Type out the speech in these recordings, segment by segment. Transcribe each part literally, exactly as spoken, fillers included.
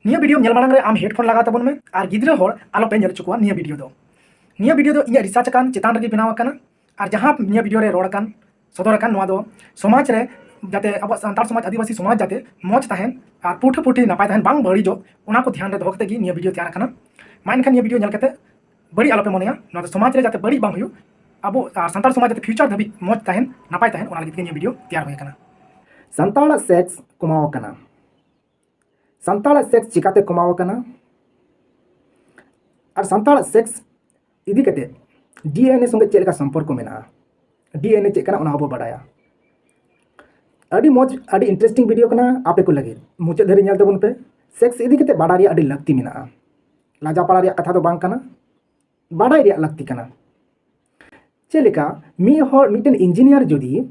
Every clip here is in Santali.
ᱱᱤᱭᱟᱹ ᱵᱷᱤᱰᱤᱭᱳ ᱧᱮᱞ ᱢᱟᱲᱟᱝ ᱨᱮ ᱟᱢ ᱦᱮᱰᱯᱷᱳᱱ ᱞᱟᱜᱟᱣ ᱛᱟᱵᱚᱱ ᱢᱮ ᱟᱨ ᱜᱤᱫᱽᱨᱟᱹ ᱦᱚᱲ ᱟᱞᱚᱯᱮ ᱧᱮᱞ ᱦᱚᱪᱚ ᱠᱚᱣᱟ ᱱᱤᱭᱟᱹ ᱵᱷᱤᱰᱤᱭᱳ ᱫᱚ᱾ ᱱᱤᱭᱟᱹ ᱵᱷᱤᱰᱤᱭᱳ ᱫᱚ ᱤᱧᱟᱹᱜ ᱨᱤᱥᱟᱨᱪ ᱟᱠᱟᱱ ᱪᱮᱛᱟᱱ ᱨᱮᱜᱮ ᱵᱮᱱᱟᱣ ᱟᱠᱟᱱᱟ᱾ ᱟᱨ ᱡᱟᱦᱟᱸ ᱱᱤᱭᱟᱹ ᱵᱷᱤᱰᱤᱭᱳ ᱨᱮ ᱨᱚᱲ ᱟᱠᱟᱱ, ᱥᱚᱫᱚᱨ ᱟᱠᱟᱱ, ᱱᱚᱣᱟ ᱫᱚ ᱥᱚᱢᱟᱡᱽ ᱨᱮ ᱡᱟᱛᱮ ᱟᱵᱚᱣᱟᱜ ᱥᱟᱱᱛᱟᱲ ᱥᱚᱢᱟᱡᱽ, ᱟᱹᱫᱤᱵᱟᱹᱥᱤ ᱥᱚᱢᱟᱡᱽ ᱡᱟᱛᱮ ᱢᱚᱡᱽ ᱛᱟᱦᱮᱱ ᱟᱨ ᱯᱩᱴᱷᱟᱹ ᱯᱩᱴᱷᱤ ᱱᱟᱯᱟᱭ ᱛᱟᱦᱮᱱ, ᱵᱟᱝ ᱵᱟᱹᱲᱤᱡᱚᱜ, ᱚᱱᱟ ᱠᱚ ᱫᱷᱮᱭᱟᱱ ᱨᱮ ᱫᱚᱦᱚ ᱠᱟᱛᱮ ᱜᱮ ᱱᱤᱭᱟᱹ ᱵᱷᱤᱰᱤᱭᱳ ᱛᱮᱭᱟᱨ ᱟᱠᱟᱱᱟ᱾ ᱢᱟ ᱮᱱᱠᱷᱟᱱ ᱱᱤᱭᱟᱹ ᱵᱷᱤᱰᱤᱭᱳ ᱧᱮᱞ ᱠᱟᱛᱮ ᱵᱟᱹᱲᱤᱡ ᱟᱞᱚᱯᱮ ᱢᱚᱱᱮᱭᱟ, ᱱᱚᱣᱟ ᱫᱚ ᱥᱚᱢᱟᱡᱽ ᱨᱮ ᱡᱟᱛᱮ ᱵᱟᱹᱲᱤᱡ ᱵᱟᱝ ᱦᱩᱭᱩᱜ, ᱟᱵᱚ ᱟᱨ ᱥᱟᱱᱛᱟᱲ ᱥᱚᱢᱟᱡᱽ ᱡᱟᱛᱮ ᱯᱷᱤᱭᱩᱪᱟᱨ ᱫᱷᱟᱹᱵᱤᱡ ᱢᱚᱡᱽ ᱛᱟᱦᱮᱱ, ᱱᱟᱯᱟᱭ ᱛᱟᱦᱮᱱ, ᱚᱱᱟ ᱞᱟᱹᱜᱤᱫ ᱜᱮ ᱱᱤᱭᱟᱹ ᱵᱷᱤᱰᱤᱭᱳ ᱛᱮᱭᱟᱨ ᱦᱩᱭ ᱟᱠᱟᱱᱟ᱾ ᱥᱟᱱᱛᱟᱲᱟᱜ ᱥᱮᱠᱥ ᱠᱚᱢᱟᱣ ᱟᱠᱟᱱᱟ᱾ ᱥᱟᱱᱛᱟᱲᱟᱜ ᱥᱮᱠᱥ ᱪᱤᱠᱟᱛᱮ ᱠᱚᱢᱟᱣ ᱟᱠᱟᱱᱟ? ᱟᱨ ᱥᱟᱱᱛᱟᱲᱟᱜ ᱥᱮᱠᱥ ᱤᱫᱤ ᱠᱟᱛᱮ ᱰᱤ ᱮᱱ ᱮ ᱥᱚᱸᱜᱮ ᱪᱮᱫ ᱞᱮᱠᱟ ᱥᱚᱢᱯᱚᱨᱠᱚ ᱢᱮᱱᱟᱜᱼᱟ? ᱰᱤ ᱮᱱ ᱮ ᱪᱮᱫ ᱠᱟᱱᱟ, ᱚᱱᱟ ᱦᱚᱸᱵᱚ ᱵᱟᱰᱟᱭᱟ᱾ ᱟᱹᱰᱤ ᱢᱚᱡᱽ, ᱟᱹᱰᱤ ᱤᱱᱴᱟᱨᱮᱥᱴᱤᱝ ᱵᱷᱤᱰᱤᱭᱳ ᱠᱟᱱᱟ ᱟᱯᱮ ᱠᱚ ᱞᱟᱹᱜᱤᱫ᱾ ᱢᱩᱪᱟᱹᱫ ᱫᱷᱟᱹᱨᱤᱡ ᱧᱮᱞ ᱛᱟᱵᱚᱱ ᱯᱮ᱾ ᱥᱮᱠᱥ ᱤᱫᱤ ᱠᱟᱛᱮ ᱵᱟᱰᱟᱭ ᱨᱮᱭᱟᱜ ᱟᱹᱰᱤ ᱞᱟᱹᱠᱛᱤ ᱢᱮᱱᱟᱜᱼᱟ᱾ ᱞᱟᱡᱟᱯᱟᱲᱟ ᱨᱮᱭᱟᱜ ᱠᱟᱛᱷᱟ ᱫᱚ ᱵᱟᱝ ᱠᱟᱱᱟ, ᱵᱟᱰᱟᱭ ᱨᱮᱭᱟᱜ ᱞᱟᱹᱠᱛᱤ ᱠᱟᱱᱟ᱾ ᱪᱮᱫ ᱞᱮᱠᱟ ᱢᱤᱫ ᱦᱚᱲ, ᱢᱤᱫᱴᱮᱱ ᱤᱧᱡᱤᱱᱤᱭᱟᱨ ᱡᱩᱫᱤ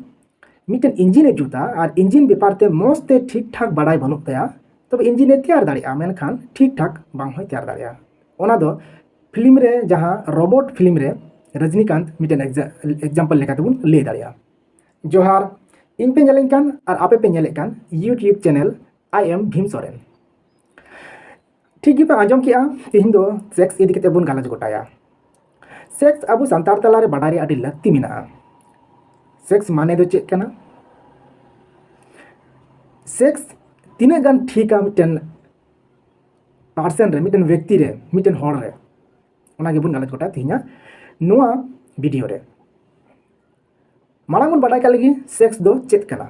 ᱢᱤᱫᱴᱮᱱ ᱤᱧᱡᱤᱱ ᱮ ᱡᱩᱛᱟ ᱟᱨ ᱤᱧᱡᱤᱱ ᱵᱮᱯᱟᱨ ᱛᱮ ᱢᱚᱡᱽ ᱛᱮ ᱴᱷᱤᱠ ᱴᱷᱟᱠ ᱵᱟᱰᱟᱭ ᱵᱟᱹᱱᱩᱜ ᱛᱟᱭᱟ, ᱛᱚᱵᱮ ᱤᱧᱡᱤᱱ ᱮ ᱛᱮᱭᱟᱨ ᱫᱟᱲᱮᱭᱟᱜᱼᱟ, ᱢᱮᱱᱠᱷᱟᱱ ᱴᱷᱤᱠ ᱴᱷᱟᱠ ᱵᱟᱝ ᱦᱚᱸᱭ ᱛᱮᱭᱟᱨ ᱫᱟᱲᱮᱭᱟᱜᱼᱟ᱾ ᱚᱱᱟ ᱫᱚ ᱯᱷᱤᱞᱢ ᱨᱮ, ᱡᱟᱦᱟᱸ ᱨᱳᱵᱳᱴ ᱯᱷᱤᱞᱢ ᱨᱮ ᱨᱚᱡᱽᱱᱤᱠᱟᱱᱛ ᱢᱤᱫᱴᱮᱱ ᱮᱠᱡᱟᱢᱯᱚᱞ ᱞᱮᱠᱟ ᱛᱮᱵᱚᱱ ᱞᱟᱹᱭ ᱫᱟᱲᱮᱭᱟᱜᱼᱟ᱾ ᱡᱚᱦᱟᱨ, ᱤᱧ ᱯᱮ ᱧᱮᱞᱮᱧ ᱠᱟᱱ ᱟᱨ ᱟᱯᱮ ᱯᱮ ᱧᱮᱞᱮᱫ ᱠᱟᱱ YouTube channel I am Bhim Soren. ᱴᱷᱤᱠ ᱜᱮᱯᱮ ᱟᱸᱡᱚᱢ ᱠᱮᱜᱼᱟ, ᱛᱮᱦᱮᱧ ᱫᱚ ᱥᱮᱠᱥ ᱤᱫᱤ ᱠᱟᱛᱮ ᱵᱚᱱ ᱜᱟᱞᱚᱪ ᱜᱚᱴᱟᱭᱟ᱾ ᱥᱮᱠᱥ ᱟᱵᱚ ᱥᱟᱱᱛᱟᱲ ᱛᱟᱞᱟᱨᱮ ᱵᱟᱰᱟᱭ ᱨᱮᱭᱟᱜ ᱟᱹᱰᱤ ᱞᱟᱹᱠᱛᱤ ᱢᱮᱱᱟᱜᱼᱟ᱾ ᱥᱮᱠᱥ ᱢᱟᱱᱮ ᱫᱚ ᱪᱮᱫ ᱠᱟᱱᱟ? ᱥᱮᱠᱥ ᱛᱤᱱᱟᱹᱜ ᱜᱟᱱ ᱴᱷᱤᱠᱟ ᱢᱤᱫᱴᱮᱱ ᱯᱟᱨᱥᱮᱱ ᱨᱮ, ᱢᱤᱫᱴᱮᱱ ᱵᱮᱠᱛᱤ ᱨᱮ, ᱢᱤᱫᱴᱮᱱ ᱦᱚᱲ ᱨᱮ, ᱚᱱᱟ ᱜᱮᱵᱚᱱ ᱜᱟᱞᱚᱪ ᱜᱚᱴᱟᱭᱟ ᱛᱮᱦᱮᱧᱟᱜ ᱱᱚᱣᱟ ᱵᱷᱤᱰᱤᱭᱳ ᱨᱮ᱾ ᱢᱟᱲᱟᱝ ᱵᱚᱱ ᱵᱟᱰᱟᱭ ᱠᱟᱜ ᱞᱮᱜᱮ ᱥᱮᱠᱥ ᱫᱚ ᱪᱮᱫ ᱠᱟᱱᱟ᱾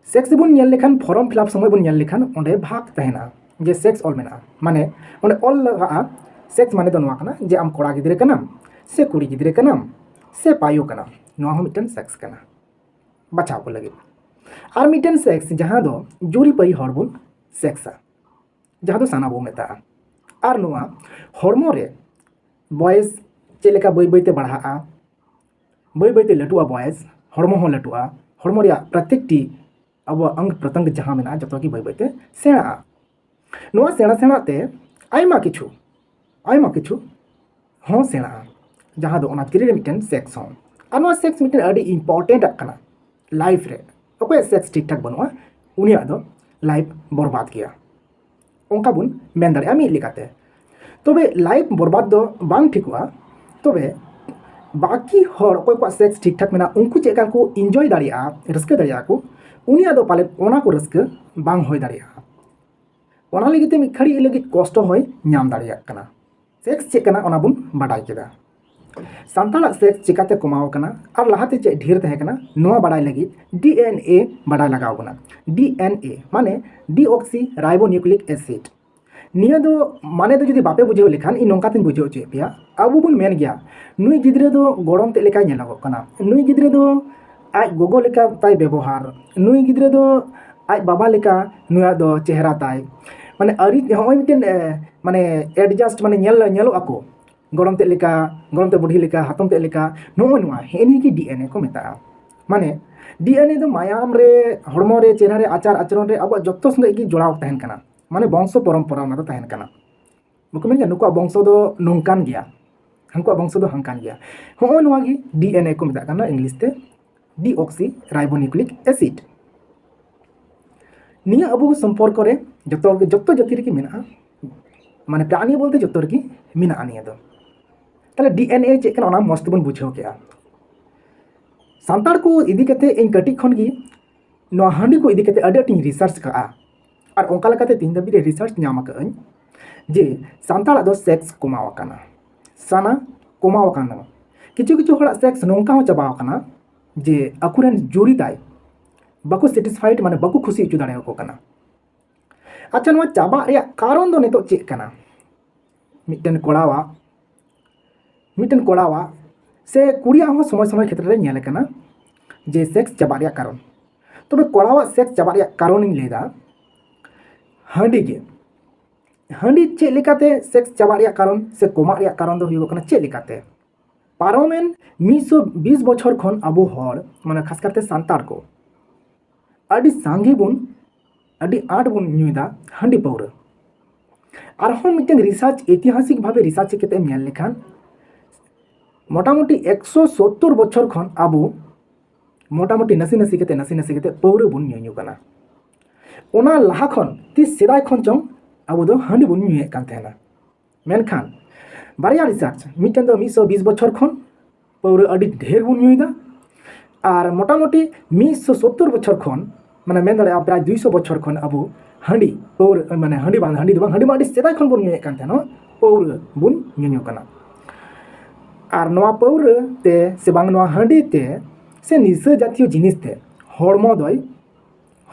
ᱥᱮᱠᱥ ᱵᱚᱱ ᱧᱮᱞ ᱞᱮᱠᱷᱟᱱ, ᱯᱷᱚᱨᱚᱢ ᱯᱷᱤᱞᱟᱯ ᱥᱚᱢᱚᱭ ᱵᱚᱱ ᱧᱮᱞ ᱞᱮᱠᱷᱟᱱ ᱚᱸᱰᱮ ᱵᱷᱟᱜᱽ ᱛᱟᱦᱮᱱᱟ, ᱡᱮ ᱥᱮᱠᱥ ᱚᱞ ᱢᱮᱱᱟᱜᱼᱟ, ᱢᱟᱱᱮ ᱚᱸᱰᱮ ᱚᱞ ᱞᱟᱜᱟᱜᱼᱟ᱾ ᱥᱮᱠᱥ ᱢᱟᱱᱮ ᱫᱚ ᱱᱚᱣᱟ ᱠᱟᱱᱟ ᱡᱮ ᱟᱢ ᱠᱚᱲᱟ ᱜᱤᱫᱽᱨᱟᱹ ᱠᱟᱱᱟᱢ ᱥᱮ ᱠᱩᱲᱤ ᱜᱤᱫᱽᱨᱟᱹ ᱠᱟᱱᱟᱢ ᱥᱮ ᱯᱟᱭᱳ ᱠᱟᱱᱟᱢ, ᱱᱚᱣᱟ ᱦᱚᱸ ᱢᱤᱫᱴᱮᱱ ᱥᱮᱠᱥ ᱠᱟᱱᱟ ᱵᱟᱪᱷᱟᱣ ᱠᱚ ᱞᱟᱹᱜᱤᱫ᱾ ᱟᱨ ᱢᱤᱫᱴᱮᱱ ᱥᱮᱠᱥ ᱡᱟᱦᱟᱸ ᱫᱚ ᱡᱩᱨᱤᱯᱟᱹᱨᱤ ᱦᱚᱲ ᱵᱚᱱ ᱥᱮᱠᱥᱟ, ᱡᱟᱦᱟᱸ ᱫᱚ ᱥᱟᱱᱟ ᱵᱚ ᱢᱮᱛᱟᱜᱼᱟ᱾ ᱟᱨ ᱱᱚᱣᱟ ᱦᱚᱲᱢᱚ ᱨᱮ ᱵᱚᱭᱮᱥ ᱪᱮᱫ ᱞᱮᱠᱟ ᱵᱟᱹᱭ ᱵᱟᱹᱭᱛᱮ ᱵᱟᱲᱦᱟᱜᱼᱟ, ᱵᱟᱹᱭ ᱵᱟᱹᱭᱛᱮ ᱞᱟᱹᱴᱩᱜᱼᱟ ᱵᱚᱭᱮᱥ, ᱦᱚᱲᱢᱚ ᱦᱚᱸ ᱞᱟᱹᱴᱩᱜᱼᱟ, ᱦᱚᱲᱢᱚ ᱨᱮᱭᱟᱜ ᱯᱨᱚᱛᱮᱠᱴᱤ ᱟᱵᱚᱣᱟᱜ ᱚᱝᱜ ᱯᱨᱚᱛᱚᱝᱜ ᱡᱟᱦᱟᱸ ᱢᱮᱱᱟᱜᱼᱟ, ᱡᱚᱛᱚ ᱜᱮ ᱵᱟᱹᱭ ᱵᱟᱹᱭᱛᱮ ᱥᱮᱬᱟᱜᱼᱟ᱾ ᱱᱚᱣᱟ ᱥᱮᱬᱟ ᱥᱮᱬᱟ ᱛᱮ ᱟᱭᱢᱟ ᱠᱤᱪᱷᱩ, ᱟᱭᱢᱟ ᱠᱤᱪᱷᱩ ᱦᱚᱸ ᱥᱮᱬᱟᱜᱼᱟ, ᱡᱟᱦᱟᱸ ᱫᱚ ᱚᱱᱟ ᱵᱷᱤᱛᱨᱤ ᱨᱮ ᱢᱤᱫᱴᱮᱱ ᱥᱮᱠᱥ ᱦᱚᱸ᱾ ᱟᱨ ᱱᱚᱣᱟ ᱥᱮᱠᱥ ᱢᱤᱫᱴᱮᱱ ᱟᱹᱰᱤ ᱤᱢᱯᱚᱨᱴᱮᱱᱴ ᱟᱜ ᱠᱟᱱᱟ ᱞᱟᱭᱤᱯᱷ ᱨᱮ᱾ ᱚᱠᱚᱭᱟᱜ ᱥᱮᱠᱥ ᱴᱷᱤᱠ ᱴᱷᱟᱠ ᱵᱟᱹᱱᱩᱜᱼᱟ, ᱩᱱᱤᱭᱟᱜ ᱫᱚ ᱞᱟᱭᱤᱯᱷ ᱵᱚᱨᱵᱟᱫ ᱜᱮᱭᱟ, ᱚᱱᱠᱟ ᱵᱚᱱ ᱢᱮᱱ ᱫᱟᱲᱮᱭᱟᱜᱼᱟ ᱢᱤᱫ ᱞᱮᱠᱟᱛᱮ᱾ ᱛᱚᱵᱮ ᱞᱟᱭᱤᱯᱷ ᱵᱚᱨᱵᱟᱫ ᱫᱚ ᱵᱟᱝ ᱴᱷᱤᱠᱚᱜᱼᱟ᱾ ᱛᱚᱵᱮ ᱵᱟᱹᱠᱤ ᱦᱚᱲ ᱚᱠᱚᱭ ᱠᱚᱣᱟᱜ ᱥᱮᱠᱥ ᱴᱷᱤᱠ ᱴᱷᱟᱠ ᱢᱮᱱᱟᱜᱼᱟ, ᱩᱱᱠᱩ ᱪᱮᱫ ᱞᱮᱠᱟ ᱠᱚ ᱤᱱᱡᱚᱭ ᱫᱟᱲᱮᱭᱟᱜᱼᱟ, ᱨᱟᱹᱥᱠᱟᱹ ᱫᱟᱲᱮᱭᱟᱜᱼᱟ ᱠᱚ, ᱩᱱᱤᱭᱟᱜ ᱫᱚ ᱯᱟᱞᱮᱫ ᱚᱱᱟ ᱠᱚ ᱨᱟᱹᱥᱠᱟᱹ ᱵᱟᱝ ᱦᱩᱭ ᱫᱟᱲᱮᱭᱟᱜᱼᱟ᱾ ᱚᱱᱟ ᱞᱟᱹᱜᱤᱫ ᱛᱮ ᱢᱤᱫ ᱜᱷᱟᱹᱲᱤᱡ ᱞᱟᱹᱜᱤᱫ ᱠᱚᱥᱴᱚ ᱦᱚᱸᱭ ᱧᱟᱢ ᱫᱟᱲᱮᱭᱟᱜ ᱠᱟᱱᱟ᱾ ᱥᱮᱠᱥ ᱪᱮᱫ ᱠᱟᱱᱟ ᱚᱱᱟ ᱵᱚᱱ ᱵᱟᱰᱟᱭ ᱠᱮᱫᱟ᱾ ᱥᱟᱱᱛᱟᱲᱟᱜ ᱥᱮᱠᱥ ᱪᱤᱠᱟᱛᱮ ᱠᱚᱢᱟᱣ ᱟᱠᱟᱱᱟ ᱟᱨ ᱞᱟᱦᱟᱛᱮ ᱪᱮᱫ ᱰᱷᱮᱨ ᱛᱟᱦᱮᱸ ᱠᱟᱱᱟ, ᱱᱚᱣᱟ ᱵᱟᱰᱟᱭ ᱞᱟᱹᱜᱤᱫ ᱰᱤ ᱮᱱ ᱮ ᱵᱟᱰᱟᱭ ᱞᱟᱜᱟᱣ ᱵᱚᱱᱟ᱾ ᱰᱤ ᱮᱱ ᱮ ᱢᱟᱱᱮ ᱰᱤ ᱚᱠᱥᱤ ᱨᱟᱭᱵᱳ ᱱᱤᱭᱩᱠᱞᱤᱠ ᱮᱥᱤᱰ᱾ ᱱᱤᱭᱟᱹ ᱫᱚ ᱢᱟᱱᱮ ᱫᱚ ᱡᱩᱫᱤ ᱵᱟᱯᱮ ᱵᱩᱡᱷᱟᱹᱣ ᱞᱮᱠᱷᱟᱱ ᱤᱧ ᱱᱚᱝᱠᱟ ᱛᱮᱧ ᱵᱩᱡᱷᱟᱹᱣ ᱦᱚᱪᱚᱭᱮᱫ ᱯᱮᱭᱟ᱾ ᱟᱵᱚ ᱵᱚᱱ ᱢᱮᱱ ᱜᱮᱭᱟ, ᱱᱩᱭ ᱜᱤᱫᱽᱨᱟᱹ ᱫᱚ ᱜᱚᱲᱚᱢ ᱛᱮᱫ ᱞᱮᱠᱟᱭ ᱧᱮᱞᱚᱜᱚᱜ ᱠᱟᱱᱟ, ᱱᱩᱭ ᱜᱤᱫᱽᱨᱟᱹ ᱫᱚ ᱟᱡ ᱜᱚᱜᱚ ᱞᱮᱠᱟ ᱛᱟᱭ ᱵᱮᱵᱚᱦᱟᱨ, ᱱᱩᱭ ᱜᱤᱫᱽᱨᱟᱹ ᱫᱚ ᱟᱡ ᱵᱟᱵᱟ ᱞᱮᱠᱟ ᱱᱩᱭᱟᱜ ᱫᱚ ᱪᱮᱦᱨᱟ ᱛᱟᱭ, ᱢᱟᱱᱮ ᱟᱹᱨᱤ ᱱᱚᱜᱼᱚᱭ ᱢᱤᱫᱴᱮᱱ ᱮ, ᱢᱟᱱᱮ ᱮᱰᱡᱟᱥᱴ ᱢᱟᱱᱮ ᱧᱮᱞ ᱧᱮᱞᱚᱜ ᱟᱠᱚ ᱜᱚᱲᱚᱢ ᱛᱮᱫ ᱞᱮᱠᱟ, ᱜᱚᱲᱚᱢ ᱛᱮᱫ ᱵᱩᱰᱷᱤ ᱞᱮᱠᱟ, ᱦᱟᱛᱚᱢ ᱛᱮᱫ ᱞᱮᱠᱟ᱾ ᱱᱚᱜᱼᱚᱭ ᱱᱚᱣᱟ ᱦᱮᱸ ᱱᱤᱭᱟᱹ ᱜᱮ ᱰᱤ ᱮᱱ ᱮ ᱠᱚ ᱢᱮᱛᱟᱜᱼᱟ᱾ ᱢᱟᱱᱮ ᱰᱤ ᱮᱱ ᱮ ᱫᱚ ᱢᱟᱭᱟᱢ ᱨᱮ, ᱦᱚᱲᱢᱚ ᱨᱮ, ᱪᱮᱦᱨᱟ ᱨᱮ, ᱟᱪᱟᱨ ᱟᱪᱚᱨᱚᱱ ᱨᱮ ᱟᱵᱚᱣᱟᱜ ᱡᱚᱛᱚ ᱥᱚᱸᱜᱮ ᱜᱮ ᱡᱚᱲᱟᱣ ᱛᱟᱦᱮᱱ ᱠᱟᱱᱟ᱾ ᱢᱟᱱᱮ ᱵᱚᱝᱥᱚ ᱯᱚᱨᱚᱢᱯᱚᱨᱟ ᱚᱱᱟ ᱫᱚ ᱛᱟᱦᱮᱱ ᱠᱟᱱᱟ᱾ ᱵᱟᱠᱚ ᱢᱮᱱ ᱜᱮᱭᱟ ᱱᱩᱠᱩᱣᱟᱜ ᱵᱚᱝᱥᱚ ᱫᱚ ᱱᱚᱝᱠᱟᱱ ᱜᱮᱭᱟ, ᱦᱟᱱᱠᱩᱣᱟᱜ ᱵᱚᱝᱥᱚ ᱫᱚ ᱦᱟᱱᱠᱟᱱ ᱜᱮᱭᱟ᱾ ᱦᱚᱸᱜᱼᱚᱭ ᱱᱚᱣᱟ ᱜᱮ ᱰᱤ ᱮᱱ ᱮ ᱠᱚ ᱢᱮᱛᱟᱜ ᱠᱟᱱᱟ ᱤᱝᱞᱤᱥ ᱛᱮ ᱰᱤ ᱚᱠᱥᱤ ᱨᱟᱭᱵᱳ ᱱᱤᱭᱩᱠᱞᱤᱠ ᱮᱥᱤᱰ᱾ ᱱᱤᱭᱟᱹ ᱟᱵᱚ ᱥᱚᱢᱯᱚᱨᱠᱚ ᱨᱮ ᱡᱚᱛᱚ ᱡᱚᱛᱚ ᱡᱟᱹᱛᱤ ᱨᱮᱜᱮ ᱢᱮᱱᱟᱜᱼᱟ, ᱢᱟᱱᱮ ᱯᱨᱟᱱᱤ ᱵᱚᱞᱛᱮ ᱡᱚᱛᱚ ᱨᱮᱜᱮ ᱢᱮᱱᱟᱜᱼᱟ ᱱᱤᱭᱟᱹ ᱫᱚ᱾ ᱛᱟᱦᱞᱮ ᱰᱤ ᱮᱱ ᱮ ᱪᱮᱫ ᱠᱟᱱᱟ ᱚᱱᱟ ᱢᱚᱡᱽ ᱛᱮᱵᱚᱱ ᱵᱩᱡᱷᱟᱹᱣ ᱠᱮᱜᱼᱟ᱾ ᱥᱟᱱᱛᱟᱲ ᱠᱚ ᱤᱫᱤ ᱠᱟᱛᱮ ᱤᱧ ᱠᱟᱹᱴᱤᱡ ᱠᱷᱚᱱ ᱜᱮ ᱱᱚᱣᱟ ᱦᱟᱺᱰᱤ ᱠᱚ ᱤᱫᱤ ᱠᱟᱛᱮ ᱟᱹᱰᱤ ᱟᱸᱴᱤᱧ ᱨᱤᱥᱟᱨᱪ ᱠᱟᱜᱼᱟ᱾ ᱟᱨ ᱚᱱᱠᱟ ᱞᱮᱠᱟᱛᱮ ᱛᱤᱦᱤᱧ ᱫᱷᱟᱹᱵᱤᱡ ᱨᱮ ᱨᱤᱥᱟᱨᱪ ᱧᱟᱢ ᱟᱠᱟᱫᱟᱹᱧ ᱡᱮ ᱥᱟᱱᱛᱟᱲᱟᱜ ᱫᱚ ᱥᱮᱠᱥ ᱠᱚᱢᱟᱣ ᱟᱠᱟᱱᱟ, ᱥᱟᱱᱟ ᱠᱚᱢᱟᱣ ᱟᱠᱟᱱᱟ᱾ ᱠᱤᱪᱷᱩ ᱠᱤᱪᱷᱩ ᱦᱚᱲᱟᱜ ᱥᱮᱠᱥ ᱱᱚᱝᱠᱟ ᱦᱚᱸ ᱪᱟᱵᱟᱣ ᱟᱠᱟᱱᱟ ᱡᱮ ᱟᱠᱚᱨᱮᱱ ᱡᱩᱨᱤ ᱛᱟᱭ ᱵᱟᱠᱚ ᱥᱮᱴᱤᱥᱯᱷᱟᱭᱤᱰ, ᱢᱟᱱᱮ ᱵᱟᱠᱚ ᱠᱷᱩᱥᱤ ᱦᱚᱪᱚ ᱫᱟᱲᱮᱭᱟᱠᱚ ᱠᱟᱱᱟ᱾ ᱟᱪᱪᱷᱟ, ᱱᱚᱣᱟ ᱪᱟᱵᱟᱜ ᱨᱮᱭᱟᱜ ᱠᱟᱨᱚᱱ ᱫᱚ ᱱᱤᱛᱚᱜ ᱪᱮᱫ ᱠᱟᱱᱟ? ᱢᱤᱫᱴᱮᱱ ᱠᱚᱲᱟᱣᱟᱜ, ᱢᱤᱫᱴᱮᱱ ᱠᱚᱲᱟᱣᱟᱜ ᱥᱮ ᱠᱩᱲᱤᱭᱟᱜ ᱦᱚᱸ ᱥᱚᱢᱚᱭ ᱥᱚᱢᱚᱭ ᱠᱷᱮᱛᱨᱮ ᱨᱮ ᱧᱮᱞ ᱟᱠᱟᱱᱟ ᱡᱮ ᱥᱮᱠᱥ ᱪᱟᱵᱟᱜ ᱨᱮᱭᱟᱜ ᱠᱟᱨᱚᱱ᱾ ᱛᱚᱵᱮ ᱠᱚᱲᱟᱣᱟᱜ ᱥᱮᱠᱥ ᱪᱟᱵᱟᱜ ᱨᱮᱭᱟᱜ ᱠᱟᱨᱚᱱᱤᱧ ᱞᱟᱹᱭᱫᱟ ᱦᱟᱺᱰᱤ ᱜᱮ᱾ ᱦᱟᱺᱰᱤ ᱪᱮᱫ ᱞᱮᱠᱟᱛᱮ ᱥᱮᱠᱥ ᱪᱟᱵᱟᱜ ᱨᱮᱭᱟᱜ ᱠᱟᱨᱚᱱ ᱥᱮ ᱠᱚᱢᱟᱜ ᱨᱮᱭᱟᱜ ᱠᱟᱨᱚᱱ ᱫᱚ ᱦᱩᱭᱩᱜᱚᱜ ᱠᱟᱱᱟ ᱪᱮᱫ ᱞᱮᱠᱟᱛᱮ? ᱯᱟᱨᱚᱢᱮᱱ ᱢᱤᱫ ᱥᱚ ᱵᱤᱥ ᱵᱚᱪᱷᱚᱨ ᱠᱷᱚᱱ ᱟᱵᱚ ᱦᱚᱲ, ᱢᱟᱱᱮ ᱠᱷᱟᱥ ᱠᱟᱨᱛᱮ ᱥᱟᱱᱛᱟᱲ ᱠᱚ, ᱟᱹᱰᱤ ᱥᱟᱸᱜᱮ ᱵᱚᱱ, ᱟᱹᱰᱤ ᱟᱸᱴ ᱵᱚᱱ ᱧᱩᱭᱮᱫᱟ ᱦᱟᱺᱰᱤ ᱯᱟᱹᱣᱨᱟᱹ᱾ ᱟᱨᱦᱚᱸ ᱢᱤᱫᱴᱮᱱ ᱨᱤᱥᱟᱨᱪ, ᱤᱛᱤᱦᱟᱥᱤᱠ ᱵᱷᱟᱵᱮ ᱨᱤᱥᱟᱨᱪ ᱠᱟᱛᱮ ᱮᱢ ᱧᱮᱞ ᱞᱮᱠᱷᱟᱱ ᱢᱚᱴᱟᱢᱩᱴᱤ ᱮᱠᱥᱚ ᱥᱚᱛᱛᱚᱨ ᱵᱚᱪᱷᱚᱨ ᱠᱷᱚᱱ ᱟᱵᱚ ᱢᱚᱴᱟᱢᱩᱴᱤ ᱱᱟᱥᱮ ᱱᱟᱥᱮ ᱠᱟᱛᱮ, ᱱᱟᱥᱮ ᱱᱟᱥᱮ ᱠᱟᱛᱮ ᱯᱟᱹᱣᱨᱟᱹ ᱵᱚᱱ ᱧᱩ ᱧᱩ ᱠᱟᱱᱟ᱾ ᱚᱱᱟ ᱞᱟᱦᱟ ᱠᱷᱚᱱ, ᱛᱤᱥ ᱥᱮᱫᱟᱭ ᱠᱷᱚᱱ ᱪᱚᱝ ᱟᱵᱚ ᱫᱚ ᱦᱟᱺᱰᱤ ᱵᱚᱱ ᱧᱩᱭᱮᱫ ᱠᱟᱱ ᱛᱟᱦᱮᱱᱟ᱾ ᱢᱮᱱᱠᱷᱟᱱ ᱵᱟᱨᱭᱟ ᱨᱤᱥᱟᱨᱪ, ᱢᱤᱫᱴᱮᱱ ᱫᱚ ᱢᱤᱫ ᱥᱚ ᱵᱤᱥ ᱵᱚᱪᱷᱚᱨ ᱠᱷᱚᱱ ᱯᱟᱹᱣᱨᱟᱹ ᱟᱹᱰᱤ ᱰᱷᱮᱨ ᱵᱚᱱ ᱧᱩᱭᱮᱫᱟ, ᱟᱨ ᱢᱚᱴᱟᱢᱩᱴᱤ ᱢᱤᱫ ᱥᱚ ᱥᱚᱛᱛᱚᱨ ᱵᱚᱪᱷᱚᱨ ᱠᱷᱚᱱ, ᱢᱟᱱᱮ ᱢᱮᱱ ᱫᱟᱲᱮᱭᱟᱜᱼᱟ ᱯᱨᱟᱭ ᱫᱩᱭ ᱥᱚ ᱵᱚᱪᱷᱚᱨ ᱠᱷᱚᱱ ᱟᱵᱚ ᱦᱟᱺᱰᱤ ᱯᱟᱹᱣᱨᱟᱹ, ᱢᱟᱱᱮ ᱦᱟᱺᱰᱤ ᱵᱟᱝ, ᱦᱟᱺᱰᱤ ᱫᱚ ᱵᱟᱝ, ᱦᱟᱺᱰᱤ ᱢᱟ ᱟᱹᱰᱤ ᱥᱮᱫᱟᱭ ᱠᱷᱚᱱ ᱵᱚᱱ ᱧᱩᱭᱮᱫ ᱠᱟᱱ ᱛᱟᱦᱮᱱᱟ, ᱯᱟᱹᱣᱨᱟᱹ ᱵᱚᱱ ᱧᱩᱧᱩ ᱠᱟᱱᱟ᱾ ᱟᱨ ᱱᱚᱣᱟ ᱯᱟᱹᱣᱨᱟᱹ ᱛᱮ ᱥᱮ ᱵᱟᱝ ᱱᱚᱣᱟ ᱦᱟᱺᱰᱤ ᱛᱮ ᱥᱮ ᱱᱤᱥᱟᱹ ᱡᱟᱛᱤᱭᱚ ᱡᱤᱱᱤᱥ ᱛᱮ ᱦᱚᱲᱢᱚ ᱫᱚᱭ,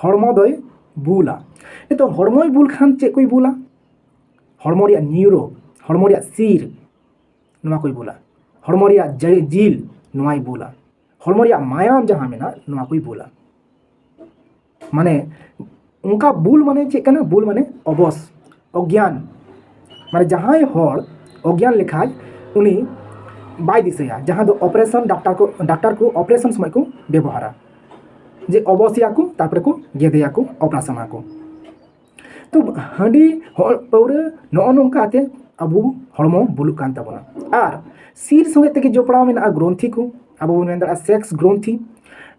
ᱦᱚᱲᱢᱚ ᱫᱚᱭ ᱵᱩᱞᱟ᱾ ᱱᱤᱛᱚᱜ ᱦᱚᱲᱢᱚᱭ ᱵᱩᱞ ᱠᱷᱟᱱ ᱪᱮᱫ ᱠᱚᱭ ᱵᱩᱞᱟ? ᱦᱚᱲᱢᱚ ᱨᱮᱭᱟᱜ ᱱᱤᱭᱩᱨᱳ, ᱦᱚᱲᱢᱚ ᱨᱮᱭᱟᱜ ᱥᱤᱨ, ᱱᱚᱣᱟ ᱠᱚᱭ ᱵᱩᱞᱟ᱾ ᱦᱚᱲᱢᱚ ᱨᱮᱭᱟᱜ ᱡᱮ-, ᱡᱤᱞ, ᱱᱚᱣᱟᱭ ᱵᱩᱞᱟ᱾ ᱦᱚᱲᱢᱚ ᱨᱮᱭᱟᱜ ᱢᱟᱭᱟᱢ ᱡᱟᱦᱟᱸ ᱢᱮᱱᱟᱜ, ᱱᱚᱣᱟ ᱠᱚᱭ ᱵᱩᱞᱟ᱾ ᱢᱟᱱᱮ ᱚᱱᱠᱟ ᱵᱩᱞ ᱢᱟᱱᱮ ᱪᱮᱫ ᱠᱟᱱᱟ? ᱵᱩᱞ ᱢᱟᱱᱮ ᱚᱵᱚᱥ, ᱚᱜᱽᱜᱭᱟᱱ᱾ ᱢᱟᱱᱮ ᱡᱟᱦᱟᱸᱭ ᱦᱚᱲ ᱚᱜᱽᱜᱭᱟᱱ ᱞᱮᱠᱷᱟᱡ ᱩᱱᱤ ᱵᱟᱭ ᱫᱤᱥᱟᱹᱭᱟ, ᱡᱟᱦᱟᱸ ᱫᱚ ᱚᱯᱟᱨᱮᱥᱚᱱ ᱰᱟᱠᱛᱟᱨ ᱠᱚ, ᱰᱟᱠᱛᱟᱨ ᱠᱚ ᱚᱯᱟᱨᱮᱥᱚᱱ ᱥᱚᱢᱚᱭ ᱠᱚ ᱵᱮᱵᱚᱦᱟᱨᱟ, ᱡᱮ ᱚᱵᱚᱥᱮᱭᱟ ᱠᱚ, ᱛᱟᱨᱯᱚᱨᱮ ᱠᱚ ᱜᱮᱫᱮᱭᱟ ᱠᱚ, ᱚᱯᱟᱨᱮᱥᱚᱱ ᱟᱠᱚ᱾ ᱛᱚ ᱦᱟᱺᱰᱤ, ᱦᱚᱲ, ᱯᱟᱹᱣᱨᱟᱹ, ᱱᱚᱜᱼᱚ ᱱᱚᱝᱠᱟ ᱟᱛᱮ ᱟᱵᱚ ᱦᱚᱲᱢᱚ ᱵᱩᱞᱩᱜ ᱠᱟᱱ ᱛᱟᱵᱚᱱᱟ᱾ ᱟᱨ ᱥᱤᱨ ᱥᱚᱸᱜᱮ ᱛᱮᱜᱮ ᱡᱚᱯᱲᱟᱣ ᱢᱮᱱᱟᱜᱼᱟ ᱜᱨᱚᱱᱛᱷᱤ ᱠᱚ, ᱟᱵᱚ ᱵᱚᱱ ᱢᱮᱱ ᱫᱟᱲᱮᱭᱟᱜᱼᱟ ᱥᱮᱠᱥ ᱜᱨᱚᱱᱛᱷᱤ᱾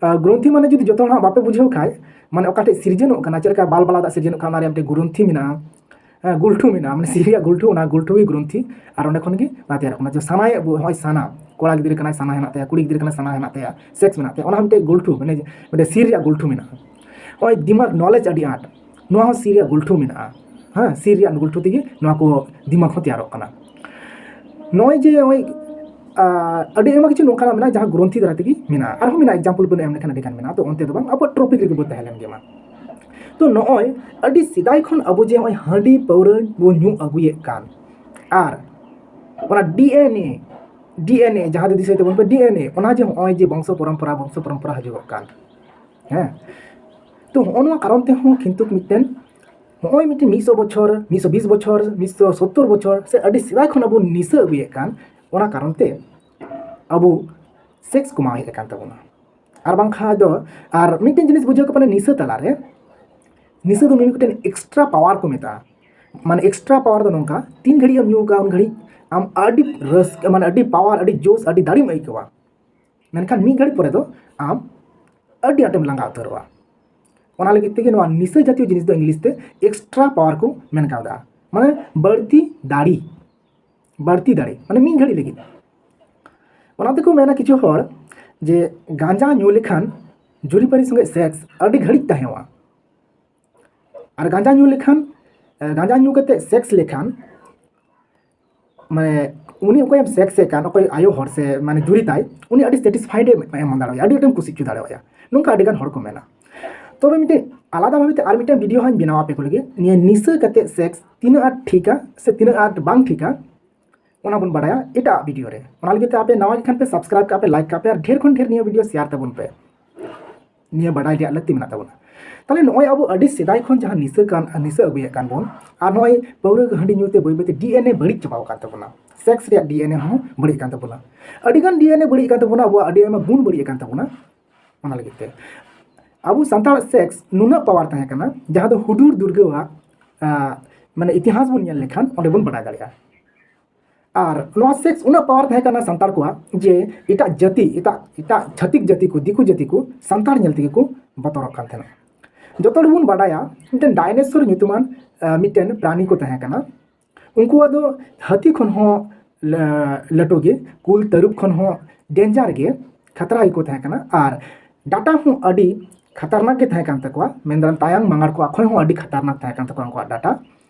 ᱟᱨ ᱜᱨᱚᱱᱛᱷᱤ ᱢᱟᱱᱮ ᱡᱩᱫᱤ ᱡᱚᱛᱚ ᱦᱚᱲ ᱦᱟᱸᱜ ᱵᱟᱯᱮ ᱵᱩᱡᱷᱟᱹᱣ ᱠᱷᱟᱡ, ᱢᱟᱱᱮ ᱚᱠᱟ ᱴᱷᱮᱡ ᱥᱤᱨᱡᱚᱱᱚᱜ ᱠᱟᱱᱟ, ᱪᱮᱫ ᱞᱮᱠᱟ ᱵᱟᱞ ᱵᱟᱞᱟ ᱫᱟᱜ ᱥᱤᱨᱡᱚᱱᱚᱜ ᱠᱟᱱᱟ, ᱚᱱᱟ ᱨᱮ ᱢᱤᱫᱴᱮᱡ ᱜᱨᱚᱱᱛᱷᱤ ᱢᱮᱱᱟᱜᱼᱟ, ᱦᱮᱸ, ᱜᱩᱞᱴᱷᱩ ᱢᱮᱱᱟᱜᱼᱟ, ᱢᱟᱱᱮ ᱥᱤᱨ ᱨᱮᱭᱟᱜ ᱜᱩᱞᱴᱷᱩ, ᱚᱱᱟ ᱜᱩᱞᱴᱷᱩ ᱜᱮ ᱜᱨᱚᱱᱛᱷᱤ᱾ ᱟᱨ ᱚᱸᱰᱮ ᱠᱷᱚᱱ ᱜᱮ ᱚᱱᱟ ᱛᱮᱭᱟᱨᱚᱜ ᱠᱟᱱᱟ᱾ ᱡᱮ ᱥᱟᱱᱟᱭᱮᱫ ᱵᱚ-, ᱦᱚᱸᱜᱼᱚᱭ ᱥᱟᱱᱟ, ᱠᱚᱲᱟ ᱜᱤᱫᱽᱨᱟᱹ ᱠᱟᱱᱟᱭ, ᱥᱟᱱᱟ ᱦᱮᱱᱟᱜ ᱛᱟᱭᱟ, ᱠᱩᱲᱤ ᱜᱤᱫᱽᱨᱟᱹ ᱠᱟᱱᱟᱭ, ᱥᱟᱱᱟ ᱦᱮᱱᱟᱜ ᱛᱟᱭᱟ, ᱥᱮᱠᱥ ᱢᱮᱱᱟᱜ ᱛᱟᱭᱟ, ᱚᱱᱟ ᱢᱤᱫᱴᱮᱡ ᱜᱩᱞᱴᱷᱩ, ᱢᱟᱱᱮ ᱢᱤᱫᱴᱮᱡ ᱥᱤᱨ ᱨᱮᱭᱟᱜ ᱜᱩᱞᱴᱷᱩ ᱢᱮᱱᱟᱜᱼᱟ᱾ ᱱᱚᱜᱼᱚᱭ ᱫᱤᱢᱟᱜᱽ ᱱᱚᱞᱮᱡᱽ ᱟᱹᱰᱤ ᱟᱸᱴ, ᱱᱚᱣᱟ ᱦᱚᱸ ᱥᱤᱨ ᱨᱮᱭᱟᱜ ᱜᱩᱞᱴᱷᱩ ᱢᱮᱱᱟᱜᱼᱟ᱾ ᱦᱮᱸ, ᱥᱤᱨ ᱨᱮᱭᱟᱜ ᱜᱩᱞᱴᱷᱩ ᱛᱮᱜᱮ ᱱᱚᱣᱟ ᱠᱚ ᱫᱤᱢᱟᱜᱽ ᱦᱚᱸ ᱛᱮᱭᱟᱨᱚᱜ ᱠᱟᱱᱟ᱾ ᱱᱚᱜᱼᱚᱭ ᱡᱮ ᱱᱚᱜᱼᱚᱭ, ᱟᱨ ᱟᱹᱰᱤ ᱟᱭᱢᱟ ᱠᱤᱪᱷᱩ ᱱᱚᱝᱠᱟᱱᱟᱜ ᱢᱮᱱᱟᱜᱼᱟ ᱡᱟᱦᱟᱸ ᱜᱨᱚᱱᱛᱷᱤ ᱫᱟᱨᱟᱭ ᱛᱮᱜᱮ ᱢᱮᱱᱟᱜᱼᱟ᱾ ᱟᱨᱦᱚᱸ ᱢᱮᱱᱟᱜᱼᱟ, ᱮᱠᱡᱟᱢᱯᱚᱞ ᱵᱚᱱ ᱮᱢ ᱞᱮᱠᱷᱟᱱ ᱟᱹᱰᱤ ᱜᱟᱱ ᱢᱮᱱᱟᱜᱼᱟ᱾ ᱛᱚ ᱚᱱᱛᱮ ᱫᱚ ᱵᱟᱝ, ᱟᱵᱚᱣᱟᱜ ᱴᱚᱯᱤᱠ ᱨᱮᱜᱮ ᱵᱚᱱ ᱛᱟᱦᱮᱸ ᱞᱮᱱ ᱜᱮ ᱢᱟ᱾ ᱛᱚ ᱱᱚᱜᱼᱚᱭ ᱟᱹᱰᱤ ᱥᱮᱫᱟᱭ ᱠᱷᱚᱱ ᱟᱵᱚ ᱡᱮ ᱱᱚᱜᱼᱚᱭ ᱦᱟᱺᱰᱤ ᱯᱟᱹᱣᱨᱟᱹ ᱵᱚᱱ ᱧᱩ ᱟᱹᱜᱩᱭᱮᱫ ᱠᱟᱱ, ᱟᱨ ᱚᱱᱟ ᱰᱤ ᱮᱱ ᱮ, ᱰᱤ ᱮᱱ ᱮ ᱡᱟᱦᱟᱸ ᱫᱚ ᱫᱤᱥᱟᱹᱭ ᱛᱟᱵᱚᱱ ᱯᱮ, ᱰᱤ ᱮᱱ ᱮ, ᱚᱱᱟ ᱡᱮ ᱱᱚᱜᱼᱚᱭ ᱡᱮ ᱵᱚᱝᱥᱚ ᱯᱚᱨᱚᱢᱯᱚᱨᱟ, ᱵᱚᱝᱥᱚ ᱯᱚᱨᱚᱢᱯᱚᱨᱟ ᱦᱤᱡᱩᱜᱚᱜ ᱠᱟᱱ, ᱦᱮᱸ, ᱛᱚ ᱦᱚᱸᱜᱼᱚ ᱱᱚᱣᱟ ᱠᱟᱨᱚᱱ ᱛᱮᱦᱚᱸ ᱠᱤᱱᱛᱩ ᱢᱤᱫᱴᱮᱱ, ᱱᱚᱜᱼᱚᱭ ᱢᱤᱫᱴᱮᱱ ᱢᱤᱫ ᱥᱚ ᱵᱚᱪᱷᱚᱨ, ᱢᱤᱫ ᱥᱚ ᱵᱤᱥ ᱵᱚᱪᱷᱚᱨ, ᱢᱤᱫ ᱥᱚ ᱥᱚᱛᱛᱚᱨ ᱵᱚᱪᱷᱚᱨ ᱥᱮ ᱟᱹᱰᱤ ᱥᱮᱫᱟᱭ ᱠᱷᱚᱱ ᱟᱵᱚ ᱱᱤᱥᱟᱹ ᱟᱹᱜᱩᱭᱮᱫ ᱠᱟᱱ, ᱚᱱᱟ ᱠᱟᱨᱚᱱ ᱛᱮ ᱟᱵᱚ ᱥᱮᱠᱥ ᱠᱚᱢᱟᱣ ᱦᱮᱡ ᱟᱠᱟᱱ ᱛᱟᱵᱚᱱᱟ᱾ ᱟᱨ ᱵᱟᱝᱠᱷᱟᱱ ᱫᱚ, ᱟᱨ ᱢᱤᱫᱴᱮᱱ ᱡᱤᱱᱤᱥ ᱵᱩᱡᱷᱟᱹᱣ ᱠᱟᱜ ᱯᱮ, ᱱᱤᱥᱟᱹ ᱛᱟᱞᱟᱨᱮ, ᱱᱤᱥᱟᱹ ᱫᱚ ᱢᱤᱫᱴᱮᱱ ᱮᱠᱥᱴᱨᱟ ᱯᱟᱣᱟᱨ ᱠᱚ ᱢᱮᱛᱟᱜᱼᱟ᱾ ᱢᱟᱱᱮ ᱮᱠᱥᱴᱨᱟ ᱯᱟᱣᱟᱨ ᱫᱚ ᱱᱚᱝᱠᱟ, ᱛᱤᱱ ᱜᱷᱟᱹᱲᱤᱡ ᱮᱢ ᱧᱩ ᱠᱟᱜᱼᱟ, ᱩᱱ ᱜᱷᱟᱹᱲᱤᱡ ᱟᱢ ᱟᱹᱰᱤ ᱨᱟᱹᱥᱠᱟᱹ, ᱢᱟᱱᱮ ᱟᱹᱰᱤ ᱯᱟᱣᱟᱨ, ᱟᱹᱰᱤ ᱡᱳᱥ, ᱟᱹᱰᱤ ᱫᱟᱲᱮᱢ ᱟᱹᱭᱠᱟᱹᱣᱟ᱾ ᱢᱮᱱᱠᱷᱟᱱ ᱢᱤᱫ ᱜᱷᱟᱹᱲᱤᱡ ᱯᱚᱨᱮ ᱫᱚ ᱟᱢ ᱟᱹᱰᱤ ᱟᱸᱴᱮᱢ ᱞᱟᱸᱜᱟ ᱩᱛᱟᱹᱨᱚᱜᱼᱟ᱾ ᱚᱱᱟ ᱞᱟᱹᱜᱤᱫ ᱛᱮᱜᱮ ᱱᱚᱣᱟ ᱱᱤᱥᱟᱹ ᱡᱟᱛᱤᱭᱚ ᱡᱤᱱᱤᱥ ᱫᱚ ᱤᱝᱞᱤᱥ ᱛᱮ extra power ᱠᱚ ᱢᱮᱱ ᱠᱟᱣᱫᱟ, ᱢᱟᱱᱮ ᱵᱟᱹᱲᱛᱤ ᱫᱟᱲᱮ, ᱵᱟᱹᱲᱛᱤ ᱫᱟᱲᱮ, ᱢᱟᱱᱮ ᱢᱤᱫ ᱜᱷᱟᱹᱲᱤ ᱞᱟᱹᱜᱤᱫ᱾ ᱚᱱᱟ ᱛᱮᱠᱚ ᱢᱮᱱᱟ ᱠᱤᱪᱷᱩ ᱦᱚᱲ ᱡᱮ ᱜᱟᱸᱡᱟ ᱧᱩ ᱞᱮᱠᱷᱟᱱ ᱡᱩᱨᱤᱯᱟᱹᱨᱤ ᱥᱚᱸᱜᱮ ᱥᱮᱠᱥ ᱟᱹᱰᱤ ᱜᱷᱟᱹᱲᱤᱡ ᱛᱟᱦᱮᱸᱣᱟ᱾ ᱟᱨ ᱜᱟᱸᱡᱟ ᱧᱩ ᱞᱮᱠᱷᱟᱱ, ᱮ, ᱜᱟᱸᱡᱟ ᱧᱩ ᱠᱟᱛᱮ ᱥᱮᱠᱥ ᱞᱮᱠᱷᱟᱱ, ᱢᱟᱱᱮ, ᱩᱱᱤ ᱚᱠᱚᱭᱮᱢ ᱥᱮᱠᱥ ᱮ ᱠᱟᱱ, ᱚᱠᱚᱭ ᱟᱭᱳ ᱦᱚᱲ ᱥᱮ, ᱢᱟᱱᱮ, ᱡᱩᱨᱤ ᱛᱟᱭ, ᱩᱱᱤ ᱟᱹᱰᱤ ᱥᱮᱴᱤᱥᱯᱷᱟᱭᱰ ᱮ ᱮᱢ ᱫᱟᱲᱮᱣᱟᱭᱟ, ᱟᱹᱰᱤ ᱟᱸᱴᱮᱢ ᱠᱩᱥᱤ ᱦᱚᱪᱚ ᱫᱟᱲᱮᱣᱟᱭᱟ, ᱱᱚᱝᱠᱟ ᱟᱹᱰᱤ ᱜᱟᱱ ᱦᱚᱲ ᱠᱚ ᱢᱮᱱᱟ᱾ ᱛᱚᱵᱮ ᱢᱤᱫᱴᱮᱡ ᱟᱞᱟᱫᱟ ᱵᱷᱟᱵᱮ ᱛᱮ ᱟᱨ ᱢᱤᱫᱴᱮᱱ ᱵᱷᱤᱰᱤᱭᱳ ᱦᱚᱸᱧ ᱵᱮᱱᱟᱣ ᱟᱯᱮ ᱠᱚ ᱞᱟᱹᱜᱤᱫ, ᱱᱤᱭᱟᱹ ᱱᱤᱥᱟᱹ ᱠᱟᱛᱮ ᱥᱮᱠᱥ ᱛᱤᱱᱟᱹᱜ ᱟᱸᱴ ᱴᱷᱤᱠᱟ ᱥᱮ ᱛᱤᱱᱟᱹᱜ ᱟᱸᱴ ᱵᱟᱝ ᱴᱷᱤᱠᱟ, ᱚᱱᱟ ᱵᱚᱱ ᱵᱟᱲᱟᱭᱟ ᱮᱴᱟᱜ ᱵᱷᱤᱰᱤᱭᱳ ᱨᱮ᱾ ᱚᱱᱟ ᱞᱟᱹᱜᱤᱫ ᱛᱮ ᱟᱯᱮ ᱱᱟᱣᱟ ᱜᱮ ᱠᱷᱟᱱ ᱯᱮ ᱥᱟᱵᱥᱠᱨᱟᱭᱤᱵ ᱠᱟᱜ ᱯᱮ, ᱞᱟᱭᱤᱠ ᱠᱟᱜ ᱯᱮ, ᱟᱨ ᱰᱷᱮᱨ ᱠᱷᱚᱱ ᱰᱷᱮᱨ ᱱᱤᱭᱟᱹ ᱵᱷᱤᱰᱤᱭᱳ ᱥᱮᱭᱟᱨ ᱛᱟᱵᱚᱱ ᱯᱮ᱾ ᱱᱤᱭᱟᱹ ᱵᱟᱰᱟᱭ ᱨᱮᱭᱟᱜ ᱞᱟᱹᱠᱛᱤ ᱢᱮᱱᱟᱜ ᱛᱟᱵᱚᱱᱟ᱾ ᱛᱟᱦᱞᱮ ᱱᱚᱜᱼᱚᱭ ᱟᱵᱚ ᱟᱹᱰᱤ ᱥᱮᱫᱟᱭ ᱠᱷᱚᱱ ᱡᱟᱦᱟᱸ ᱱᱤᱥᱟᱹ ᱠᱟᱱ, ᱱᱤᱥᱟᱹ ᱟᱹᱜᱩᱭᱮᱫ ᱠᱟᱱ ᱵᱚᱱ, ᱟᱨ ᱱᱚᱜᱼᱚᱭ ᱯᱟᱹᱣᱨᱟᱹ ᱦᱟᱺᱰᱤ ᱧᱩ ᱛᱮ ᱵᱟᱹᱭ ᱵᱟᱹᱭ ᱛᱮ ᱰᱤ ᱮᱱ ᱮ ᱵᱟᱹᱲᱤᱡ ᱪᱟᱵᱟᱣ ᱟᱠᱟᱱ ᱛᱟᱵᱚᱱᱟ, ᱥᱮᱠᱥ ᱨᱮᱭᱟᱜ ᱰᱤ ᱮᱱ ᱮ ᱦᱚᱸ ᱵᱟᱹᱲᱤᱡ ᱠᱟᱱ ᱛᱟᱵᱚᱱᱟ, ᱟᱹᱰᱤ ᱜᱟᱱ ᱰᱤ ᱮᱱ ᱮ ᱵᱟᱹᱲᱤᱡ ᱠᱟᱱ ᱛᱟᱵᱚᱱᱟ, ᱟᱵᱚᱣᱟᱜ ᱟᱹᱰᱤ ᱟᱭᱢᱟ ᱜᱩᱱ ᱵᱟᱹᱲᱤᱡ ᱟᱠᱟᱱ ᱛᱟᱵᱚᱱᱟ᱾ ᱚᱱᱟ ᱞᱟᱹᱜᱤᱫ ᱛᱮ ᱟᱵᱚ ᱥᱟᱱᱛᱟᱲ ᱥᱮᱠᱥ ᱱᱩᱱᱟᱹᱜ ᱯᱟᱣᱟᱨ ᱛᱟᱦᱮᱸ ᱠᱟᱱᱟ, ᱡᱟᱦᱟᱸ ᱫᱚ ᱦᱩᱰᱩᱨ ᱫᱩᱨᱜᱟᱹᱣᱟᱜ, ᱟᱸ, ᱢᱟᱱᱮ ᱤᱛᱤᱦᱟᱥ ᱵᱚᱱ ᱧᱮᱞ ᱞᱮᱠᱷᱟᱱ ᱚᱸᱰᱮ ᱵᱚᱱ ᱵᱟᱰᱟᱭ ᱫᱟᱲᱮᱭᱟᱜᱼᱟ᱾ ᱟᱨ ᱱᱚᱣᱟ ᱥᱮᱠᱥ ᱩᱱᱟᱹᱜ ᱯᱟᱣᱟᱨ ᱛᱟᱦᱮᱸ ᱠᱟᱱᱟ ᱥᱟᱱᱛᱟᱲ ᱠᱚᱣᱟᱜ ᱡᱮ ᱮᱴᱟᱜ ᱡᱟᱹᱛᱤ, ᱮᱴᱟᱜ, ᱮᱴᱟᱜ ᱪᱷᱟᱹᱛᱤᱠ ᱡᱟᱹᱛᱤ ᱠᱚ, ᱫᱤᱠᱩ ᱡᱟᱹᱛᱤ ᱠᱚ ᱥᱟᱱᱛᱟᱲ ᱧᱮᱞ ᱛᱮᱜᱮ ᱠᱚ ᱵᱚᱛᱚᱨᱚᱜ ᱠᱟᱱ ᱛᱟᱦᱮᱱᱟ᱾ ᱡᱚᱛᱚ ᱦᱚᱲ ᱵᱚᱱ ᱵᱟᱰᱟᱭᱟ ᱢᱤᱫᱴᱮᱱ ᱰᱟᱭᱱᱮᱥᱚᱨ ᱧᱩᱛᱩᱢᱟᱱ, ᱟᱸ, ᱢᱤᱫᱴᱮᱱ ᱯᱨᱟᱱᱤ ᱠᱚ ᱛᱟᱦᱮᱸ ᱠᱟᱱᱟ᱾ ᱩᱱᱠᱩᱣᱟᱜ ᱫᱚ ᱦᱟᱹᱛᱤ ᱠᱷᱚᱱ ᱦᱚᱸ ᱞᱟ-, ᱞᱟᱹᱴᱩ ᱜᱮ, ᱠᱩᱞ ᱛᱟᱹᱨᱩᱵ ᱠᱷᱚᱱ ᱦᱚᱸ ᱰᱮᱧᱡᱟᱨ ᱜᱮ, ᱠᱷᱟᱛᱨᱟ ᱜᱮᱠᱚ ᱛᱟᱦᱮᱸ ᱠᱟᱱᱟ᱾ ᱟᱨ ᱰᱟᱴᱟ ᱦᱚᱸ ᱟᱹᱰᱤ ᱠᱷᱟᱛᱟᱨᱱᱟᱠ ᱜᱮ ᱛᱟᱦᱮᱸ ᱠᱟᱱ ᱛᱟᱠᱚᱣᱟ, ᱢᱮᱱᱫᱟᱲᱮᱭᱟᱜᱼᱟᱢ ᱛᱟᱭᱟᱝ ᱢᱟᱸᱜᱟᱲ ᱠᱚᱣᱟᱜ ᱠᱷᱚᱱ ᱦᱚᱸ ᱟᱹᱰᱤ ᱠᱷᱟᱛᱟᱨᱱᱟᱠ ᱛᱟᱦᱮᱸ ᱠᱟᱱ ᱛᱟᱠᱚᱣᱟ ᱩᱱᱠᱩᱣᱟᱜ ᱰᱟᱴᱟ᱾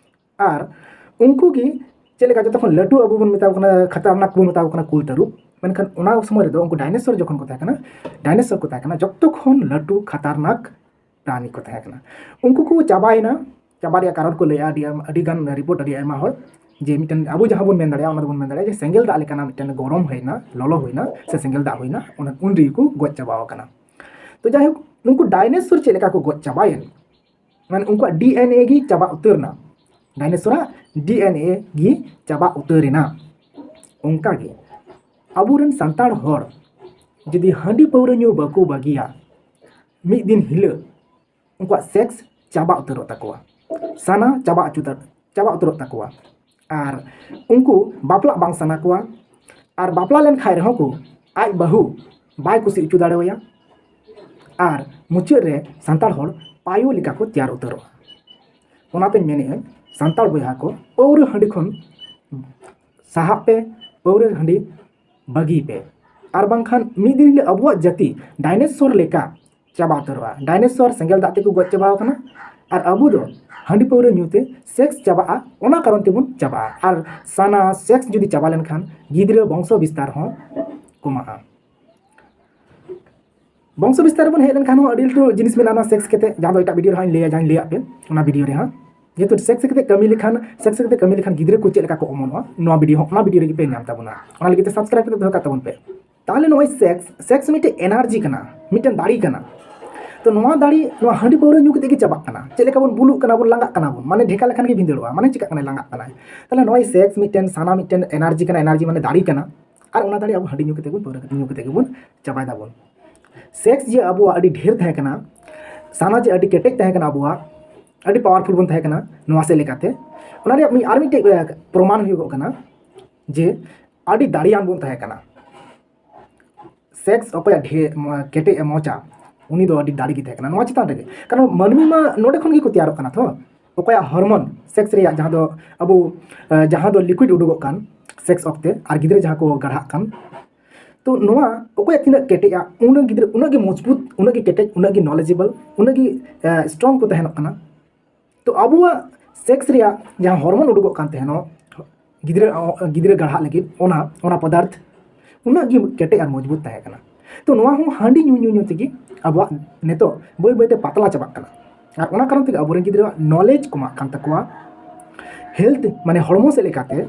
ᱟᱨ ᱩᱱᱠᱩ ᱜᱮ ᱪᱮᱫ ᱞᱮᱠᱟ ᱡᱚᱛᱚ ᱠᱷᱚᱱ ᱞᱟᱹᱴᱩ ᱟᱵᱚ ᱵᱚᱱ ᱢᱮᱛᱟ ᱠᱚ ᱠᱟᱱᱟ, ᱠᱷᱟᱛᱟᱨᱱᱟᱠ ᱵᱚᱱ ᱢᱮᱛᱟ ᱠᱚ ᱠᱟᱱᱟ ᱠᱩᱞ ᱛᱟᱹᱨᱩᱵ, ᱢᱮᱱᱠᱷᱟᱱ ᱚᱱᱟ ᱥᱚᱢᱚᱭ ᱨᱮᱫᱚ ᱩᱱᱠᱩ ᱰᱟᱭᱱᱮᱥᱚᱨ ᱡᱚᱠᱷᱚᱱ ᱠᱚ ᱛᱟᱦᱮᱸ ᱠᱟᱱᱟ, ᱰᱟᱭᱱᱮᱥᱚᱨ ᱠᱚ ᱛᱟᱦᱮᱸ ᱠᱟᱱᱟ ᱡᱚᱛᱚ ᱠᱷᱚᱱ ᱞᱟᱹᱴᱩ ᱠᱷᱟᱛᱟᱨᱱᱟᱠ ᱯᱨᱟᱱᱤ ᱠᱚ ᱛᱟᱦᱮᱸ ᱠᱟᱱᱟ᱾ ᱩᱱᱠᱩ ᱠᱚ ᱪᱟᱵᱟᱭᱮᱱᱟ᱾ ᱪᱟᱵᱟ ᱨᱮᱭᱟᱜ ᱠᱟᱨᱚᱱ ᱠᱚ ᱞᱟᱹᱭᱟ ᱟᱹᱰᱤ ᱟᱭᱢᱟ, ᱟᱹᱰᱤ ᱜᱟᱱ ᱨᱤᱯᱳᱨᱴ, ᱟᱹᱰᱤ ᱟᱭᱢᱟ ᱦᱚᱲ, ᱡᱮ ᱢᱤᱫᱴᱮᱱ ᱟᱵᱚ ᱡᱟᱦᱟᱸ ᱵᱚᱱ ᱢᱮᱱ ᱫᱟᱲᱮᱭᱟᱜᱼᱟ, ᱚᱱᱟ ᱫᱚᱵᱚᱱ ᱢᱮᱱ ᱫᱟᱲᱮᱭᱟᱜᱼᱟ ᱡᱮ ᱥᱮᱸᱜᱮᱞ ᱫᱟᱜ ᱞᱮᱠᱟᱱᱟᱜ ᱢᱤᱫᱴᱮᱱ ᱜᱚᱨᱚᱢ ᱦᱩᱭᱱᱟ, ᱞᱚᱞᱚ ᱦᱩᱭᱱᱟ, ᱥᱮ ᱥᱮᱸᱜᱮᱞ ᱫᱟᱜ ᱦᱩᱭᱱᱟ, ᱚᱱᱟ ᱩᱱ ᱨᱮᱜᱮ ᱠᱚ ᱜᱚᱡ ᱪᱟᱵᱟᱣ ᱟᱠᱟᱱᱟ᱾ ᱛᱚ ᱡᱟᱭᱦᱳᱠ, ᱱᱩᱠᱩ ᱰᱟᱭᱱᱮᱥᱚᱨ ᱪᱮᱫ ᱞᱮᱠᱟ ᱠᱚ ᱜᱚᱡ ᱪᱟᱵᱟᱭᱮᱱ, ᱢᱟᱱᱮ ᱩᱱᱠᱩᱣᱟᱜ ᱰᱤ ᱮᱱ ᱮ ᱜᱮ ᱪᱟᱵᱟ ᱩᱛᱟᱹᱨ ᱮᱱᱟ, ᱰᱟᱭᱱᱮᱥᱚᱨᱟᱜ ᱰᱤ ᱮᱱ ᱮ ᱜᱮ ᱪᱟᱵᱟ ᱩᱛᱟᱹᱨ ᱮᱱᱟ᱾ ᱚᱱᱠᱟᱜᱮ ᱟᱵᱚᱨᱮᱱ ᱥᱟᱱᱛᱟᱲ ᱦᱚᱲ ᱡᱩᱫᱤ ᱦᱟᱺᱰᱤ ᱯᱟᱹᱣᱨᱟᱹ ᱧᱩ ᱵᱟᱠᱚ ᱵᱟᱹᱜᱤᱭᱟ, ᱢᱤᱫ ᱫᱤᱱ ᱦᱤᱞᱳᱜ ᱩᱱᱠᱩᱣᱟᱜ ᱥᱮᱠᱥ ᱪᱟᱵᱟ ᱩᱛᱟᱹᱨᱚᱜ ᱛᱟᱠᱚᱣᱟ, ᱥᱟᱱᱟ ᱪᱟᱵᱟ ᱩᱛᱟᱹᱨ, ᱪᱟᱵᱟ ᱩᱛᱟᱹᱨᱚᱜ ᱛᱟᱠᱚᱣᱟ᱾ ᱟᱨ ᱩᱱᱠᱩ ᱵᱟᱯᱞᱟᱜ ᱵᱟᱝ ᱥᱟᱱᱟ ᱠᱚᱣᱟ᱾ ᱟᱨ ᱵᱟᱯᱞᱟ ᱞᱮᱱ ᱠᱷᱟᱡ ᱨᱮᱦᱚᱸ ᱠᱚ, ᱟᱡ ᱵᱟᱹᱦᱩ ᱵᱟᱭ ᱠᱩᱥᱤ ᱦᱚᱪᱚ ᱫᱟᱲᱮᱣᱟᱭᱟ᱾ ᱟᱨ ᱢᱩᱪᱟᱹᱫ ᱨᱮ ᱥᱟᱱᱛᱟᱲ ᱦᱚᱲ ᱯᱟᱭᱩ ᱞᱮᱠᱟ ᱠᱚ ᱛᱮᱭᱟᱨ ᱩᱛᱟᱹᱨᱚᱜᱼᱟ᱾ ᱚᱱᱟᱛᱮᱧ ᱢᱮᱱᱮᱫᱼᱟ, ᱥᱟᱱᱛᱟᱲ ᱵᱚᱭᱦᱟ ᱠᱚ, ᱯᱟᱹᱣᱨᱟᱹ ᱦᱟᱺᱰᱤ ᱠᱷᱚᱱ ᱥᱟᱦᱟᱜ ᱯᱮ, ᱯᱟᱹᱣᱨᱟᱹ ᱦᱟᱺᱰᱤ ᱵᱟᱹᱜᱤᱭ ᱯᱮ, ᱟᱨ ᱵᱟᱝᱠᱷᱟᱱ ᱢᱤᱫ ᱫᱤᱱ ᱦᱤᱞᱳᱜ ᱟᱵᱚᱣᱟᱜ ᱡᱟᱹᱛᱤ ᱰᱟᱭᱱᱮᱥᱚᱨ ᱞᱮᱠᱟ ᱪᱟᱵᱟ ᱩᱛᱟᱹᱨᱚᱜᱼᱟ᱾ ᱰᱟᱭᱱᱮᱥᱚᱨ ᱥᱮᱸᱜᱮᱞ ᱫᱟᱜ ᱛᱮᱠᱚ ᱜᱚᱡ ᱪᱟᱵᱟᱣ ᱟᱠᱟᱱᱟ, ᱟᱨ ᱟᱵᱚ ᱫᱚ ᱦᱟᱺᱰᱤ ᱯᱟᱹᱣᱨᱟᱹ ᱧᱩ ᱛᱮ ᱥᱮᱠᱥ ᱪᱟᱵᱟᱜᱼᱟ, ᱚᱱᱟ ᱠᱟᱨᱚᱱ ᱛᱮᱵᱚᱱ ᱪᱟᱵᱟᱜᱼᱟ᱾ ᱟᱨ ᱥᱟᱱᱟ ᱥᱮᱠᱥ ᱡᱩᱫᱤ ᱪᱟᱵᱟ ᱞᱮᱱᱠᱷᱟᱱ ᱜᱤᱫᱽᱨᱟᱹ ᱵᱚᱝᱥᱚ ᱵᱤᱥᱛᱟᱨ ᱦᱚᱸ ᱠᱚᱢᱟᱜᱼᱟ᱾ ᱵᱚᱝᱥᱚ ᱵᱤᱥᱛᱟᱨ ᱨᱮᱵᱚᱱ ᱦᱮᱡ ᱞᱮᱱᱠᱷᱟᱱ ᱦᱚᱸ ᱟᱹᱰᱤ ᱞᱟᱹᱴᱩ ᱡᱤᱱᱤᱥ ᱢᱮᱱᱟᱜᱼᱟ ᱱᱚᱣᱟ ᱥᱮᱠᱥ ᱠᱟᱛᱮ, ᱡᱟᱦᱟᱸ ᱫᱚ ᱮᱴᱟᱜ ᱵᱷᱤᱰᱤᱭᱳ ᱨᱮᱦᱚᱸᱧ ᱞᱟᱹᱭᱟ, ᱡᱟᱦᱟᱸᱧ ᱞᱟᱹᱭᱟᱫ ᱯᱮ ᱚᱱᱟ ᱵᱷᱤᱰᱤᱭᱳ ᱨᱮᱦᱚᱸ᱾ ᱡᱮᱦᱮᱛᱩ ᱥᱮᱠᱥ ᱠᱟᱛᱮ ᱠᱟᱹᱢᱤ ᱞᱮᱠᱷᱟᱱ, ᱥᱮᱠᱥ ᱠᱟᱛᱮ ᱠᱟᱹᱢᱤ ᱞᱮᱠᱷᱟᱱ ᱜᱤᱫᱽᱨᱟᱹ ᱠᱚ ᱪᱮᱫ ᱞᱮᱠᱟ ᱠᱚ ᱚᱢᱚᱱᱚᱜᱼᱟ, ᱱᱚᱣᱟ ᱵᱷᱤᱰᱤᱭᱳ ᱦᱚᱸ, ᱚᱱᱟ ᱵᱷᱤᱰᱤᱭᱳ ᱨᱮᱜᱮ ᱯᱮ ᱧᱟᱢ ᱛᱟᱵᱚᱱᱟ᱾ ᱚᱱᱟ ᱞᱟᱹᱜᱤᱫ ᱛᱮ ᱥᱟᱵᱥᱠᱨᱟᱭᱤᱵ ᱠᱟᱛᱮ ᱫᱚᱦᱚ ᱠᱟᱜ ᱛᱟᱵᱚᱱ ᱯᱮ᱾ ᱛᱟᱦᱚᱞᱮ ᱱᱚᱜᱼᱚᱭ ᱥᱮᱠᱥ, ᱥᱮᱠᱥ ᱢᱤᱫᱴᱮᱱ ᱮᱱᱟᱨᱡᱤ ᱠᱟᱱᱟ, ᱢᱤᱫᱴᱮᱱ ᱫᱟᱲᱮ ᱠᱟᱱᱟ᱾ ᱛᱚ ᱱᱚᱣᱟ ᱫᱟᱲᱮ, ᱱᱚᱣᱟ ᱦᱟᱺᱰᱤ ᱯᱟᱹᱣᱨᱟᱹ ᱧᱩ ᱠᱟᱛᱮ ᱜᱮ ᱪᱟᱵᱟᱜ ᱠᱟᱱᱟ᱾ ᱪᱮᱫ ᱞᱮᱠᱟ ᱵᱚᱱ ᱵᱩᱞᱩᱜ ᱠᱟᱱᱟ, ᱵᱚᱱ ᱞᱟᱸᱜᱟᱜ ᱠᱟᱱᱟ ᱵᱚᱱ, ᱢᱟᱱᱮ ᱰᱷᱮᱠᱟ ᱞᱮᱠᱷᱟᱱ ᱜᱮ ᱵᱷᱤᱸᱫᱟᱹᱲᱚᱜᱼᱟ, ᱢᱟᱱᱮ ᱪᱤᱠᱟᱹᱜ ᱠᱟᱱᱟᱭ, ᱞᱟᱸᱜᱟᱜ ᱠᱟᱱᱟᱭ᱾ ᱛᱟᱦᱚᱞᱮ ᱱᱚᱜᱼᱚᱭ ᱥᱮᱠᱥ ᱢᱤᱫᱴᱮᱱ ᱥᱟᱱᱟ, ᱢᱤᱫᱴᱮᱱ ᱮᱱᱟᱨᱡᱤ ᱠᱟᱱᱟ, ᱮᱱᱟᱨᱡᱤ ᱢᱟᱱᱮ ᱫᱟᱲᱮ ᱠᱟᱱᱟ᱾ ᱟᱨ ᱚᱱᱟ ᱫᱟᱲᱮ ᱟᱵᱚ ᱦᱟᱺᱰᱤ ᱧᱩ ᱠᱟᱛᱮ ᱵᱚᱱ, ᱯᱟᱹᱣᱨᱟᱹ ᱧᱩ ᱠᱟᱛᱮ ᱜᱮᱵᱚᱱ ᱪᱟᱵᱟᱭ ᱫᱟᱵᱚᱱ᱾ ᱥᱮᱠᱥ ᱡᱮ ᱟᱵᱚᱣᱟᱜ ᱟᱹᱰᱤ ᱰᱷᱮᱨ ᱛᱟᱦᱮᱸ ᱠᱟᱱᱟ, ᱥᱟᱱᱟ ᱡᱮ ᱟᱹᱰᱤ ᱠᱮᱴᱮᱡ ᱛᱟᱦᱮᱸ ᱠᱟᱱᱟ ᱟᱵᱚᱣᱟᱜ, ᱟᱹᱰᱤ ᱯᱟᱣᱟᱨᱯᱷᱩᱞ ᱵᱚᱱ ᱛᱟᱦᱮᱸ ᱠᱟᱱᱟ ᱱᱚᱣᱟ ᱥᱮᱫ ᱞᱮᱠᱟᱛᱮ, ᱚᱱᱟ ᱨᱮᱭᱟᱜ ᱢᱤᱫ, ᱟᱨ ᱢᱤᱫᱴᱮᱡ, ᱮ, ᱯᱨᱚᱢᱟᱱ ᱦᱩᱭᱩᱜᱚᱜ ᱠᱟᱱᱟ ᱡᱮ ᱟᱹᱰᱤ ᱫᱟᱲᱮᱭᱟᱱ ᱵᱚᱱ ᱛᱟᱦᱮᱸ ᱠᱟᱱᱟ᱾ ᱥᱮᱠᱥ ᱚᱠᱚᱭᱟᱜ ᱰᱷᱮᱨ, ᱢᱚ-, ᱠᱮᱴᱮᱡ ᱮ ᱢᱚᱡᱟ, ᱩᱱᱤ ᱫᱚ ᱟᱹᱰᱤ ᱫᱟᱲᱮ ᱜᱮ ᱛᱟᱦᱮᱸ ᱠᱟᱱᱟ᱾ ᱱᱚᱣᱟ ᱪᱮᱛᱟᱱ ᱨᱮᱜᱮ, ᱠᱟᱨᱚᱱ ᱢᱟᱹᱱᱢᱤ ᱢᱟ ᱱᱚᱰᱮ ᱠᱷᱚᱱ ᱜᱮᱠᱚ ᱛᱮᱭᱟᱨᱚᱜ ᱠᱟᱱᱟ ᱛᱚ᱾ ᱚᱠᱚᱭᱟᱜ ᱦᱚᱨᱢᱚᱱ, ᱥᱮᱠᱥ ᱨᱮᱭᱟᱜ ᱡᱟᱦᱟᱸ ᱫᱚ ᱟᱵᱚ, ᱮ, ᱡᱟᱦᱟᱸ ᱫᱚ ᱞᱤᱠᱩᱭᱤᱰ ᱩᱰᱩᱠᱚᱜ ᱠᱟᱱ ᱥᱮᱠᱥ ᱚᱠᱛᱮ, ᱟᱨ ᱜᱤᱫᱽᱨᱟᱹ ᱡᱟᱦᱟᱸ ᱠᱚ ᱜᱟᱲᱦᱟᱜ ᱠᱟᱱ, ᱛᱚ ᱱᱚᱣᱟ ᱚᱠᱚᱭᱟᱜ ᱛᱤᱱᱟᱹᱜ ᱠᱮᱴᱮᱡᱼᱟ, ᱩᱱᱟᱹᱜ ᱜᱤᱫᱽᱨᱟᱹ ᱩᱱᱟᱹᱜ ᱜᱮ ᱢᱚᱡᱽᱵᱩᱛ, ᱩᱱᱟᱹᱜ ᱜᱮ ᱠᱮᱴᱮᱡ, ᱩᱱᱟᱹᱜ ᱜᱮ ᱱᱚᱞᱮᱡᱮᱵᱚᱞ, ᱩᱱᱟᱹᱜ ᱜᱮ, ᱮ, ᱥᱴᱨᱚᱝ ᱠᱚ ᱛᱟᱦᱮᱱᱚᱜ ᱠᱟᱱᱟ᱾ ᱛᱚ ᱟᱵᱚᱣᱟᱜ ᱥᱮᱠᱥ ᱨᱮᱭᱟᱜ ᱡᱟᱦᱟᱸ ᱦᱚᱨᱢᱚᱱ ᱩᱰᱩᱠᱚᱜ ᱠᱟᱱ ᱛᱟᱦᱮᱱᱚᱜ ᱜᱤᱫᱽᱨᱟᱹ, ᱜᱤᱫᱽᱨᱟᱹ ᱜᱟᱲᱦᱟᱜ ᱞᱟᱹᱜᱤᱫ, ᱚᱱᱟ, ᱚᱱᱟ ᱯᱚᱫᱟᱨᱛᱷ ᱩᱱᱟᱹᱜ ᱜᱮ ᱠᱮᱴᱮᱡ ᱟᱨ ᱢᱚᱡᱽᱵᱩᱛ ᱛᱟᱦᱮᱸ ᱠᱟᱱᱟ᱾ ᱛᱚ ᱱᱚᱣᱟ ᱦᱚᱸ ᱦᱟᱺᱰᱤ ᱧᱩ, ᱧᱩ, ᱧᱩ ᱛᱮᱜᱮ ᱟᱵᱚᱣᱟᱜ ᱱᱤᱛᱚᱜ ᱵᱟᱹᱭ ᱵᱟᱹᱭᱛᱮ ᱯᱟᱛᱞᱟ ᱪᱟᱵᱟᱜ ᱠᱟᱱᱟ᱾ ᱟᱨ ᱚᱱᱟ ᱠᱟᱨᱚᱱ ᱛᱮᱜᱮ ᱟᱵᱚᱨᱮᱱ ᱜᱤᱫᱽᱨᱟᱹᱣᱟᱜ ᱱᱚᱞᱮᱡᱽ ᱠᱚᱢᱟᱜ ᱠᱟᱱ ᱛᱟᱠᱚᱣᱟ, ᱦᱮᱞᱛᱷ, ᱢᱟᱱᱮ ᱦᱚᱲᱢᱚ ᱥᱮᱫ ᱞᱮᱠᱟᱛᱮ,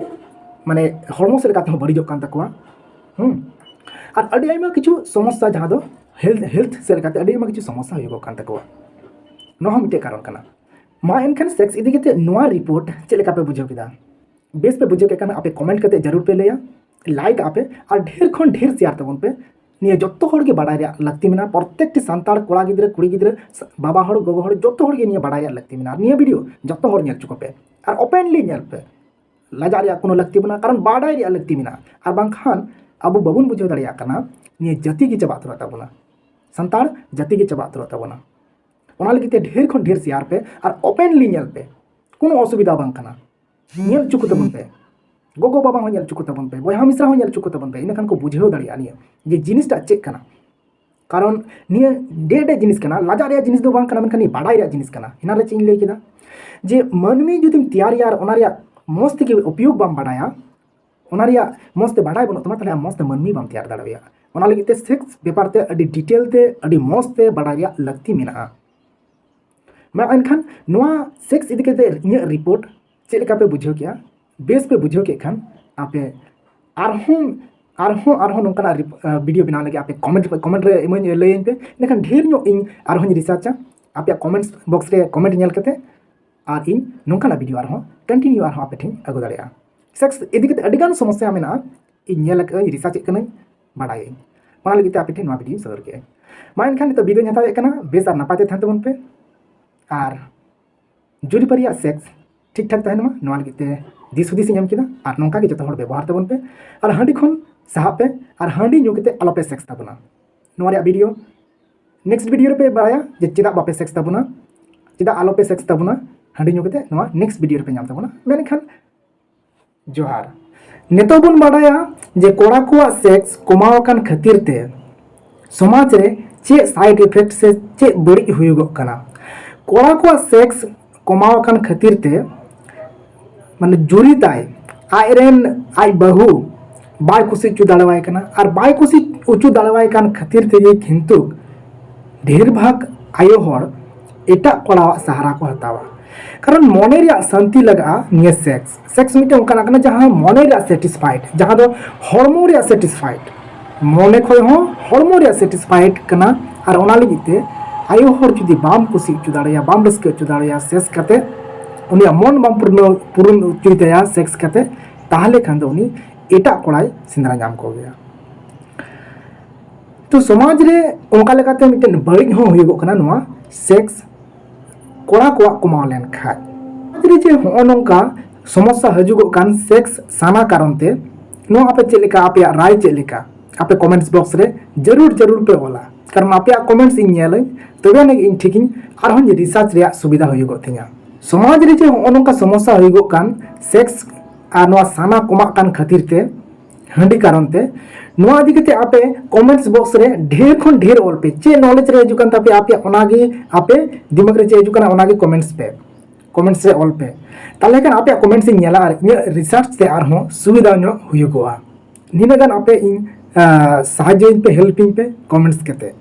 ᱢᱟᱱᱮ ᱦᱚᱲᱢᱚ ᱥᱮᱫ ᱞᱮᱠᱟᱛᱮ ᱦᱚᱸ ᱵᱟᱹᱲᱤᱡᱚᱜ ᱠᱟᱱ ᱛᱟᱠᱚᱣᱟ᱾ ᱦᱩᱸ᱾ ᱟᱨ ᱟᱹᱰᱤ ᱟᱭᱢᱟ ᱠᱤᱪᱷᱩ ᱥᱚᱢᱚᱥᱥᱟ, ᱡᱟᱦᱟᱸ ᱫᱚ ᱦᱮᱞᱛᱷ, ᱦᱮᱞᱛᱷ ᱥᱮᱫ ᱞᱮᱠᱟᱛᱮ ᱟᱹᱰᱤ ᱟᱭᱢᱟ ᱠᱤᱪᱷᱩ ᱥᱚᱢᱚᱥᱥᱟ ᱦᱩᱭᱩᱜᱚᱜ ᱠᱟᱱ ᱛᱟᱠᱚᱣᱟ᱾ ᱱᱚᱣᱟ ᱦᱚᱸ ᱢᱤᱫᱴᱮᱡ ᱠᱟᱨᱚᱱ ᱠᱟᱱᱟ᱾ ᱢᱟ ᱮᱱᱠᱷᱟᱱ ᱥᱮᱠᱥ ᱤᱫᱤ ᱠᱟᱛᱮ ᱱᱚᱣᱟ ᱨᱤᱯᱳᱨᱴ ᱪᱮᱫ ᱞᱮᱠᱟ ᱯᱮ ᱵᱩᱡᱷᱟᱹᱣ ᱠᱮᱫᱟ? ᱵᱮᱥ ᱯᱮ ᱵᱩᱡᱷᱟᱹᱣ ᱠᱮᱫ ᱠᱷᱟᱱ ᱟᱯᱮ ᱠᱚᱢᱮᱱᱴ ᱠᱟᱛᱮ ᱡᱟᱹᱨᱩᱲ ᱯᱮ ᱞᱟᱹᱭᱟ, ᱞᱟᱭᱤᱠ ᱟᱯᱮ, ᱟᱨ ᱰᱷᱮᱨ ᱠᱷᱚᱱ ᱰᱷᱮᱨ ᱥᱮᱭᱟᱨ ᱛᱟᱵᱚᱱ ᱯᱮ᱾ ᱱᱤᱭᱟᱹ ᱡᱚᱛᱚ ᱦᱚᱲ ᱜᱮ ᱵᱟᱰᱟᱭ ᱨᱮᱭᱟᱜ ᱞᱟᱹᱠᱛᱤ ᱢᱮᱱᱟᱜᱼᱟ᱾ ᱯᱨᱚᱛᱛᱮᱠᱴᱤ ᱥᱟᱱᱛᱟᱲ ᱠᱚᱲᱟ ᱜᱤᱫᱽᱨᱟᱹ, ᱠᱩᱲᱤ ᱜᱤᱫᱽᱨᱟᱹ, ᱵᱟᱵᱟ ᱦᱚᱲ, ᱜᱚᱜᱚ ᱦᱚᱲ, ᱡᱚᱛᱚ ᱦᱚᱲ ᱜᱮ ᱱᱤᱭᱟᱹ ᱵᱟᱰᱟᱭ ᱨᱮᱭᱟᱜ ᱞᱟᱹᱠᱛᱤ ᱢᱮᱱᱟᱜᱼᱟ᱾ ᱱᱤᱭᱟᱹ ᱵᱷᱤᱰᱤᱭᱳ ᱡᱚᱛᱚ ᱦᱚᱲ ᱧᱮᱞ ᱦᱚᱪᱚ ᱠᱚᱯᱮ, ᱟᱨ ᱳᱯᱮᱱᱞᱤ ᱧᱮᱞ ᱯᱮ᱾ ᱞᱟᱡᱟᱜ ᱨᱮᱭᱟᱜ ᱠᱳᱱᱳ ᱞᱟᱹᱠᱛᱤ ᱵᱟᱹᱱᱩᱜᱼᱟ, ᱠᱟᱨᱚᱱ ᱵᱟᱰᱟᱭ ᱨᱮᱭᱟᱜ ᱞᱟᱹᱠᱛᱤ ᱢᱮᱱᱟᱜᱼᱟ᱾ ᱟᱨ ᱵᱟᱝᱠᱷᱟᱱ ᱟᱵᱚ ᱵᱟᱵᱚᱱ ᱵᱩᱡᱷᱟᱹᱣ ᱫᱟᱲᱮᱭᱟᱜ ᱠᱟᱱᱟ, ᱱᱤᱭᱟᱹ ᱡᱟᱹᱛᱤ ᱜᱮ ᱪᱟᱵᱟ ᱩᱛᱟᱹᱨᱚᱜ ᱛᱟᱵᱚᱱᱟ, ᱥᱟᱱᱛᱟᱲ ᱡᱟᱹᱛᱤ ᱜᱮ ᱪᱟᱵᱟ ᱩᱛᱟᱹᱨᱚᱜ ᱛᱟᱵᱚᱱᱟ᱾ ᱚᱱᱟ ᱞᱟᱹᱜᱤᱫ ᱛᱮ ᱰᱷᱮᱨ ᱠᱷᱚᱱ ᱰᱷᱮᱨ ᱥᱮᱭᱟᱨ ᱯᱮ ᱟᱨ ᱳᱯᱮᱱᱞᱤ ᱧᱮᱞ ᱯᱮ, ᱠᱳᱱᱳ ᱚᱥᱩᱵᱤᱫᱷᱟ ᱵᱟᱝ ᱠᱟᱱᱟ᱾ ᱧᱮᱞ ᱦᱚᱪᱚ ᱠᱚ ᱛᱟᱵᱚᱱ ᱯᱮ, ᱜᱚᱜᱚ ᱵᱟᱵᱟ ᱦᱚᱸ ᱧᱮᱞ ᱦᱚᱪᱚ ᱠᱚ ᱛᱟᱵᱚᱱ ᱯᱮ, ᱵᱚᱭᱦᱟ ᱢᱤᱥᱨᱟ ᱦᱚᱸ ᱧᱮᱞ ᱦᱚᱪᱚ ᱠᱚ ᱛᱟᱵᱚᱱ ᱯᱮ, ᱤᱱᱟᱹᱠᱷᱟᱱ ᱠᱚ ᱵᱩᱡᱷᱟᱹᱣ ᱫᱟᱲᱮᱭᱟᱜᱼᱟ ᱱᱤᱭᱟᱹ ᱡᱮ ᱡᱤᱱᱤᱥᱴᱟ ᱪᱮᱫ ᱠᱟᱱᱟ᱾ ᱠᱟᱨᱚᱱ ᱱᱤᱭᱟᱹ ᱰᱮ ᱰᱮ ᱡᱤᱱᱤᱥ ᱠᱟᱱᱟ, ᱞᱟᱡᱟᱜ ᱨᱮᱭᱟᱜ ᱡᱤᱱᱤᱥ ᱫᱚ ᱵᱟᱝ ᱠᱟᱱᱟ, ᱢᱮᱱᱠᱷᱟᱱ ᱱᱤᱭᱟᱹ ᱵᱟᱰᱟᱭ ᱨᱮᱭᱟᱜ ᱡᱤᱱᱤᱥ ᱠᱟᱱᱟ᱾ ᱮᱱᱟᱱ ᱨᱮ ᱪᱮᱫ ᱤᱧ ᱞᱟᱹᱭ ᱠᱮᱫᱟ ᱡᱮ ᱢᱟᱹᱱᱢᱤ ᱡᱩᱫᱤᱢ ᱛᱮᱭᱟᱨᱮᱭᱟ ᱟᱨ ᱚᱱᱟ ᱨᱮᱭᱟᱜ ᱢᱚᱡᱽ ᱛᱮᱜᱮ ᱩᱯᱭᱳᱜᱽ ᱵᱟᱢ ᱵᱟᱰᱟᱭᱟ, ᱚᱱᱟ ᱨᱮᱭᱟᱜ ᱢᱚᱡᱽ ᱛᱮ ᱵᱟᱰᱟᱭ ᱵᱟᱹᱱᱩᱜ ᱛᱟᱢᱟ, ᱛᱟᱦᱚᱞᱮ ᱟᱢ ᱢᱚᱡᱽ ᱛᱮ ᱢᱟᱹᱱᱢᱤ ᱵᱟᱢ ᱛᱮᱭᱟᱨ ᱫᱟᱲᱮᱭᱟᱜᱼᱟ᱾ ᱚᱱᱟ ᱞᱟᱹᱜᱤᱫ ᱛᱮ ᱥᱮᱠᱥ ᱵᱮᱯᱟᱨ ᱛᱮ ᱟᱹᱰᱤ ᱰᱤᱴᱮᱞ ᱛᱮ, ᱟᱹᱰᱤ ᱢᱚᱡᱽ ᱛᱮ ᱵᱟᱰᱟᱭ ᱨᱮᱭᱟᱜ ᱞᱟᱹᱠᱛᱤ ᱢᱮᱱᱟᱜᱼᱟ᱾ ᱢᱟ ᱮᱱᱠᱷᱟᱱ ᱱᱚᱣᱟ ᱥᱮᱠᱥ ᱤᱫᱤ ᱠᱟᱛᱮ ᱤᱧᱟᱹᱜ ᱨᱤᱯᱳᱨᱴ ᱪᱮᱫ ᱞᱮᱠᱟ ᱯᱮ ᱵᱩᱡᱷᱟᱹᱣ ᱠᱮᱜᱼᱟ? ᱵᱮᱥ ᱯᱮ ᱵᱩᱡᱷᱟᱹᱣ ᱠᱮᱫ ᱠᱷᱟᱱ ᱟᱯᱮ ᱟᱨᱦᱚᱸ ᱟᱨᱦᱚᱸ ᱟᱨᱦᱚᱸ ᱱᱚᱝᱠᱟᱱᱟᱜ ᱨᱤᱯ-, ᱟ, ᱵᱷᱤᱰᱤᱭᱳ ᱵᱮᱱᱟᱣ ᱞᱟᱹᱜᱤᱫ ᱟᱯᱮ ᱠᱚᱢᱮᱱᱴ ᱠᱚᱢᱮᱱᱴ ᱨᱮ ᱤᱢᱟᱹᱧ ᱞᱟᱹᱭᱟᱹᱧ ᱯᱮ, ᱤᱱᱟᱹᱠᱷᱟᱱ ᱰᱷᱮᱨ ᱧᱚᱜ ᱤᱧ ᱟᱨᱦᱚᱸᱧ ᱨᱤᱥᱟᱨᱪᱟ ᱟᱯᱮᱭᱟᱜ ᱠᱚᱢᱮᱱᱴᱥ ᱵᱚᱠᱥ ᱨᱮ ᱠᱚᱢᱮᱱᱴ ᱧᱮᱞ ᱠᱟᱛᱮ, ᱟᱨ ᱤᱧ ᱱᱚᱝᱠᱟᱱᱟᱜ ᱵᱷᱤᱰᱤᱭᱳ ᱟᱨᱦᱚᱸ ᱠᱚᱱᱴᱤᱱᱤᱭᱩ ᱟᱨᱦᱚᱸ ᱟᱯᱮ ᱴᱷᱮᱱ ᱟᱹᱜᱩ ᱫᱟᱲᱮᱭᱟᱜᱼᱟ᱾ ᱥᱮᱠᱥ ᱤᱫᱤ ᱠᱟᱛᱮ ᱟᱹᱰᱤᱜᱟᱱ ᱥᱚᱢᱚᱥᱥᱟ ᱢᱮᱱᱟᱜᱼᱟ, ᱤᱧ ᱧᱮᱞ ᱟᱠᱟᱫᱟᱹᱧ, ᱨᱤᱥᱟᱨᱪ ᱮᱫ ᱠᱟᱹᱱᱟᱹᱧ, ᱵᱟᱰᱟᱭᱟᱹᱧ, ᱚᱱᱟ ᱞᱟᱹᱜᱤᱫ ᱛᱮ ᱟᱯᱮ ᱴᱷᱮᱱ ᱱᱚᱣᱟ ᱵᱷᱤᱰᱤᱭᱳᱧ ᱥᱚᱫᱚᱨ ᱠᱮᱫᱼᱟ᱾ ᱢᱟ ᱮᱱᱠᱷᱟᱱ ᱱᱤᱛᱚᱜ ᱵᱤᱫᱟᱹᱭ ᱦᱟᱛᱟᱣᱮᱫ ᱠᱟᱱᱟ, ᱵᱮᱥ ᱟᱨ ᱱᱟᱯᱟᱭ ᱛᱮ ᱛᱟᱦᱮᱱ ᱛᱟᱵᱚᱱ ᱯᱮ, ᱟᱨ ᱡᱩᱨᱤᱯᱟᱹᱨᱤᱭᱟᱜ ᱥᱮᱠᱥ ᱴᱷᱤᱠ ᱴᱷᱟᱠ ᱛᱟᱦᱮᱱ ᱢᱟ, ᱱᱚᱣᱟ ᱞᱟᱹᱜᱤᱫ ᱛᱮ ᱫᱤᱥ ᱦᱩᱫᱤᱥ ᱤᱧ ᱮᱢ ᱠᱮᱫᱟ᱾ ᱟᱨ ᱱᱚᱝᱠᱟ ᱜᱮ ᱡᱚᱛᱚ ᱦᱚᱲ ᱵᱮᱵᱚᱦᱟᱨ ᱛᱟᱵᱚᱱ ᱯᱮ, ᱟᱨ ᱦᱟᱺᱰᱤ ᱠᱷᱚᱱ ᱥᱟᱦᱟᱜ ᱯᱮ, ᱟᱨ ᱦᱟᱺᱰᱤ ᱧᱩ ᱠᱟᱛᱮ ᱟᱞᱚᱯᱮ ᱥᱮᱠᱥ ᱛᱟᱵᱚᱱᱟ᱾ ᱱᱚᱣᱟ ᱨᱮᱭᱟᱜ ᱵᱷᱤᱰᱤᱭᱳ ᱱᱮᱠᱥᱴ ᱵᱷᱤᱰᱤᱭᱳ ᱨᱮᱯᱮ ᱵᱟᱲᱟᱭᱟ ᱡᱮ ᱪᱮᱫᱟᱜ ᱵᱟᱯᱮ ᱥᱮᱠᱥ ᱛᱟᱵᱚᱱᱟ, ᱪᱮᱫᱟᱜ ᱟᱞᱚᱯᱮ ᱥᱮᱠᱥ ᱛᱟᱵᱚᱱᱟ᱾ ᱦᱟᱺᱰᱤ ᱧᱩ ᱠᱟᱛᱮ ᱱᱚᱣᱟ ᱱᱮᱠᱥᱴ ᱵᱷᱤᱰᱤᱭᱳ ᱨᱮᱯᱮ ᱧᱟᱢ ᱛᱟᱵᱚᱱᱟ᱾ ᱢᱮᱱᱠᱷᱟᱱ ᱡᱚᱦᱟᱨ᱾ ᱱᱤᱛᱚᱜ ᱵᱚᱱ ᱵᱟᱰᱟᱭᱟ ᱡᱮ ᱠᱚᱲᱟ ᱠᱚᱣᱟᱜ ᱥᱮᱠᱥ ᱠᱚᱢᱟᱣ ᱟᱠᱟᱱ ᱠᱷᱟᱹᱛᱤᱨ ᱛᱮ ᱥᱚᱢᱟᱡᱽ ᱨᱮ ᱪᱮᱫ ᱥᱟᱭᱤᱰ ᱤᱯᱷᱮᱠᱴ ᱥᱮ ᱪᱮᱫ ᱵᱟᱹᱲᱤᱡ ᱦᱩᱭᱩᱜᱚᱜ ᱠᱟᱱᱟ᱾ ᱠᱚᱲᱟ ᱠᱚᱣᱟᱜ ᱥᱮᱠᱥ ᱠᱚᱢᱟᱣ ᱟᱠᱟᱱ ᱠᱷᱟᱹᱛᱤᱨ ᱛᱮ, ᱢᱟᱱᱮ, ᱡᱩᱨᱤ ᱛᱟᱭ ᱟᱡ ᱨᱮᱱ ᱟᱡ ᱵᱟᱹᱦᱩ ᱵᱟᱭ ᱠᱩᱥᱤ ᱦᱚᱪᱚ ᱫᱟᱲᱮᱣᱟᱭ ᱠᱟᱱᱟ, ᱟᱨ ᱵᱟᱭ ᱠᱩᱥᱤ ᱦᱚᱪᱚ ᱫᱟᱲᱮᱣᱟᱭ ᱠᱟᱱ ᱠᱷᱟᱹᱛᱤᱨ ᱛᱮᱜᱮ ᱠᱤᱱᱛᱩ ᱰᱷᱮᱨ ᱵᱷᱟᱜᱽ ᱟᱭᱳ ᱦᱚᱲ ᱮᱴᱟᱜ ᱠᱚᱲᱟᱣᱟᱜ ᱥᱟᱦᱟᱨᱟ ᱠᱚ ᱦᱟᱛᱟᱣᱟ᱾ ᱠᱟᱨᱚᱱ ᱢᱚᱱᱮ ᱨᱮᱭᱟᱜ ᱥᱟᱱᱛᱤ ᱞᱟᱜᱟᱜᱼᱟ ᱱᱤᱭᱟᱹ ᱥᱮᱠᱥ᱾ ᱥᱮᱠᱥ ᱢᱤᱫᱴᱮᱱ ᱚᱱᱠᱟᱱᱟᱜ ᱠᱟᱱᱟ ᱡᱟᱦᱟᱸ ᱢᱚᱱᱮ ᱨᱮᱭᱟᱜ ᱥᱮᱴᱤᱥᱯᱷᱟᱭᱰ, ᱡᱟᱦᱟᱸ ᱫᱚ ᱦᱚᱲᱢᱚ ᱨᱮᱭᱟᱜ ᱥᱮᱴᱤᱥᱯᱷᱟᱭᱰ, ᱢᱚᱱᱮ ᱠᱷᱚᱱ ᱦᱚᱸ ᱦᱚᱲᱢᱚ ᱨᱮᱭᱟᱜ ᱥᱮᱴᱤᱥᱯᱷᱟᱭᱰ ᱠᱟᱱᱟ᱾ ᱟᱨ ᱚᱱᱟ ᱞᱟᱹᱜᱤᱫ ᱛᱮ ᱟᱭᱳ ᱦᱚᱲ ᱡᱩᱫᱤ ᱵᱟᱢ ᱠᱩᱥᱤ ᱦᱚᱪᱚ ᱫᱟᱲᱮᱭᱟᱭᱟ, ᱵᱟᱢ ᱨᱟᱹᱥᱠᱟᱹ ᱦᱚᱪᱚ ᱫᱟᱲᱮᱭᱟᱭᱟ ᱥᱮᱠᱥ ᱠᱟᱛᱮ, ᱩᱱᱤᱭᱟᱜ ᱢᱚᱱ ᱵᱟᱢ ᱯᱩᱨᱱᱚ ᱯᱩᱨᱩᱱ ᱦᱚᱪᱚᱭ ᱛᱟᱭᱟ ᱥᱮᱠᱥ ᱠᱟᱛᱮ, ᱛᱟᱦᱚᱞᱮ ᱠᱷᱟᱱ ᱫᱚ ᱩᱱᱤ ᱮᱴᱟᱜ ᱠᱚᱲᱟᱭ ᱥᱮᱸᱫᱽᱨᱟ ᱧᱟᱢ ᱠᱚᱜᱮᱭᱟ᱾ ᱛᱚ ᱥᱚᱢᱟᱡᱽ ᱨᱮ ᱚᱱᱠᱟ ᱞᱮᱠᱟᱛᱮ ᱢᱤᱫᱴᱮᱱ ᱵᱟᱹᱲᱤᱡ ᱦᱚᱸ ᱦᱩᱭᱩᱜᱚᱜ ᱠᱟᱱᱟ ᱱᱚᱣᱟ ᱥᱮᱠᱥ ᱠᱚᱲᱟ ᱠᱚᱣᱟᱜ ᱠᱚᱢᱟᱣ ᱞᱮᱱᱠᱷᱟᱡ᱾ ᱥᱚᱢᱟᱡᱽ ᱨᱮ ᱡᱮ ᱦᱚᱸᱜᱼᱚ ᱱᱚᱝᱠᱟ ᱥᱚᱢᱚᱥᱥᱟ ᱦᱤᱡᱩᱜᱚᱜ ᱠᱟᱱ ᱥᱮᱠᱥ ᱥᱟᱱᱟ ᱠᱟᱨᱚᱱ ᱛᱮ, ᱱᱚᱣᱟ ᱟᱯᱮ ᱪᱮᱫ ᱞᱮᱠᱟ, ᱟᱯᱮᱭᱟᱜ ᱨᱟᱭ ᱪᱮᱫ ᱞᱮᱠᱟ, ᱟᱯᱮ ᱠᱚᱢᱮᱱᱴᱥ ᱵᱚᱠᱥ ᱨᱮ ᱡᱟᱹᱨᱩᱲ ᱡᱟᱹᱨᱩᱲ ᱯᱮ ᱚᱞᱟ᱾ ᱠᱟᱨᱚᱱ ᱟᱯᱮᱭᱟᱜ ᱠᱚᱢᱮᱱᱴᱥ ᱤᱧ ᱧᱮᱞᱟᱹᱧ, ᱛᱚᱵᱮ ᱟᱹᱱᱤᱡ ᱤᱧ ᱴᱷᱤᱠᱤᱧ ᱟᱨᱦᱚᱸᱧ ᱨᱤᱥᱟᱨᱪ ᱨᱮᱭᱟᱜ ᱥᱩᱵᱤᱫᱷᱟ ᱦᱩᱭᱩᱜᱚᱜ ᱛᱤᱧᱟ᱾ ᱥᱚᱢᱟᱡᱽ ᱨᱮ ᱡᱮ ᱦᱚᱸᱜᱼᱚ ᱱᱚᱝᱠᱟ ᱥᱚᱢᱚᱥᱥᱟ ᱦᱩᱭᱩᱜᱚᱜ ᱠᱟᱱ, ᱥᱮᱠᱥ ᱟᱨ ᱱᱚᱣᱟ ᱥᱟᱱᱟ ᱠᱚᱢᱟᱜ ᱠᱟᱱ ᱠᱷᱟᱹᱛᱤᱨ ᱛᱮ, ᱦᱟᱺᱰᱤ ᱠᱟᱨᱚᱱ ᱛᱮ, ᱱᱚᱣᱟ ᱤᱫᱤ ᱠᱟᱛᱮ ᱟᱯᱮ ᱠᱚᱢᱮᱱᱴᱥ ᱵᱚᱠᱥ ᱨᱮ ᱰᱷᱮᱨ ᱠᱷᱚᱱ ᱰᱷᱮᱨ ᱚᱞ ᱯᱮ᱾ ᱪᱮᱫ ᱱᱚᱞᱮᱡᱽ ᱨᱮ ᱦᱤᱡᱩᱜ ᱠᱟᱱ ᱛᱟᱯᱮᱭᱟ ᱟᱯᱮᱭᱟᱜ, ᱚᱱᱟᱜᱮ ᱟᱯᱮ ᱫᱤᱢᱟᱜᱽ ᱨᱮ ᱪᱮᱫ ᱦᱤᱡᱩᱜ ᱠᱟᱱᱟ ᱚᱱᱟᱜᱮ ᱠᱚᱢᱮᱱᱴᱥ ᱯᱮ, ᱠᱚᱢᱮᱱᱴᱥ ᱨᱮ ᱚᱞ ᱯᱮ᱾ ᱛᱟᱦᱚᱞᱮ ᱠᱷᱟᱱ ᱟᱯᱮᱭᱟᱜ ᱠᱚᱢᱮᱱᱴᱥ ᱤᱧ ᱧᱮᱞᱟ ᱟᱨ ᱤᱧᱟᱹᱜ ᱨᱤᱥᱟᱨᱪ ᱛᱮ ᱟᱨᱦᱚᱸ ᱥᱩᱵᱤᱫᱷᱟ ᱧᱚᱜ ᱦᱩᱭᱩᱜᱚᱜᱼᱟ᱾ ᱱᱤᱱᱟᱹᱜ ᱜᱟᱱ ᱟᱯᱮ ᱤᱧ ᱟᱸ, ᱥᱟᱦᱟᱡᱽᱡᱚᱧ ᱯᱮ, ᱦᱮᱞᱯᱤᱧ ᱯᱮ ᱠᱚᱢᱮᱱᱴᱥ ᱠᱟᱛᱮ᱾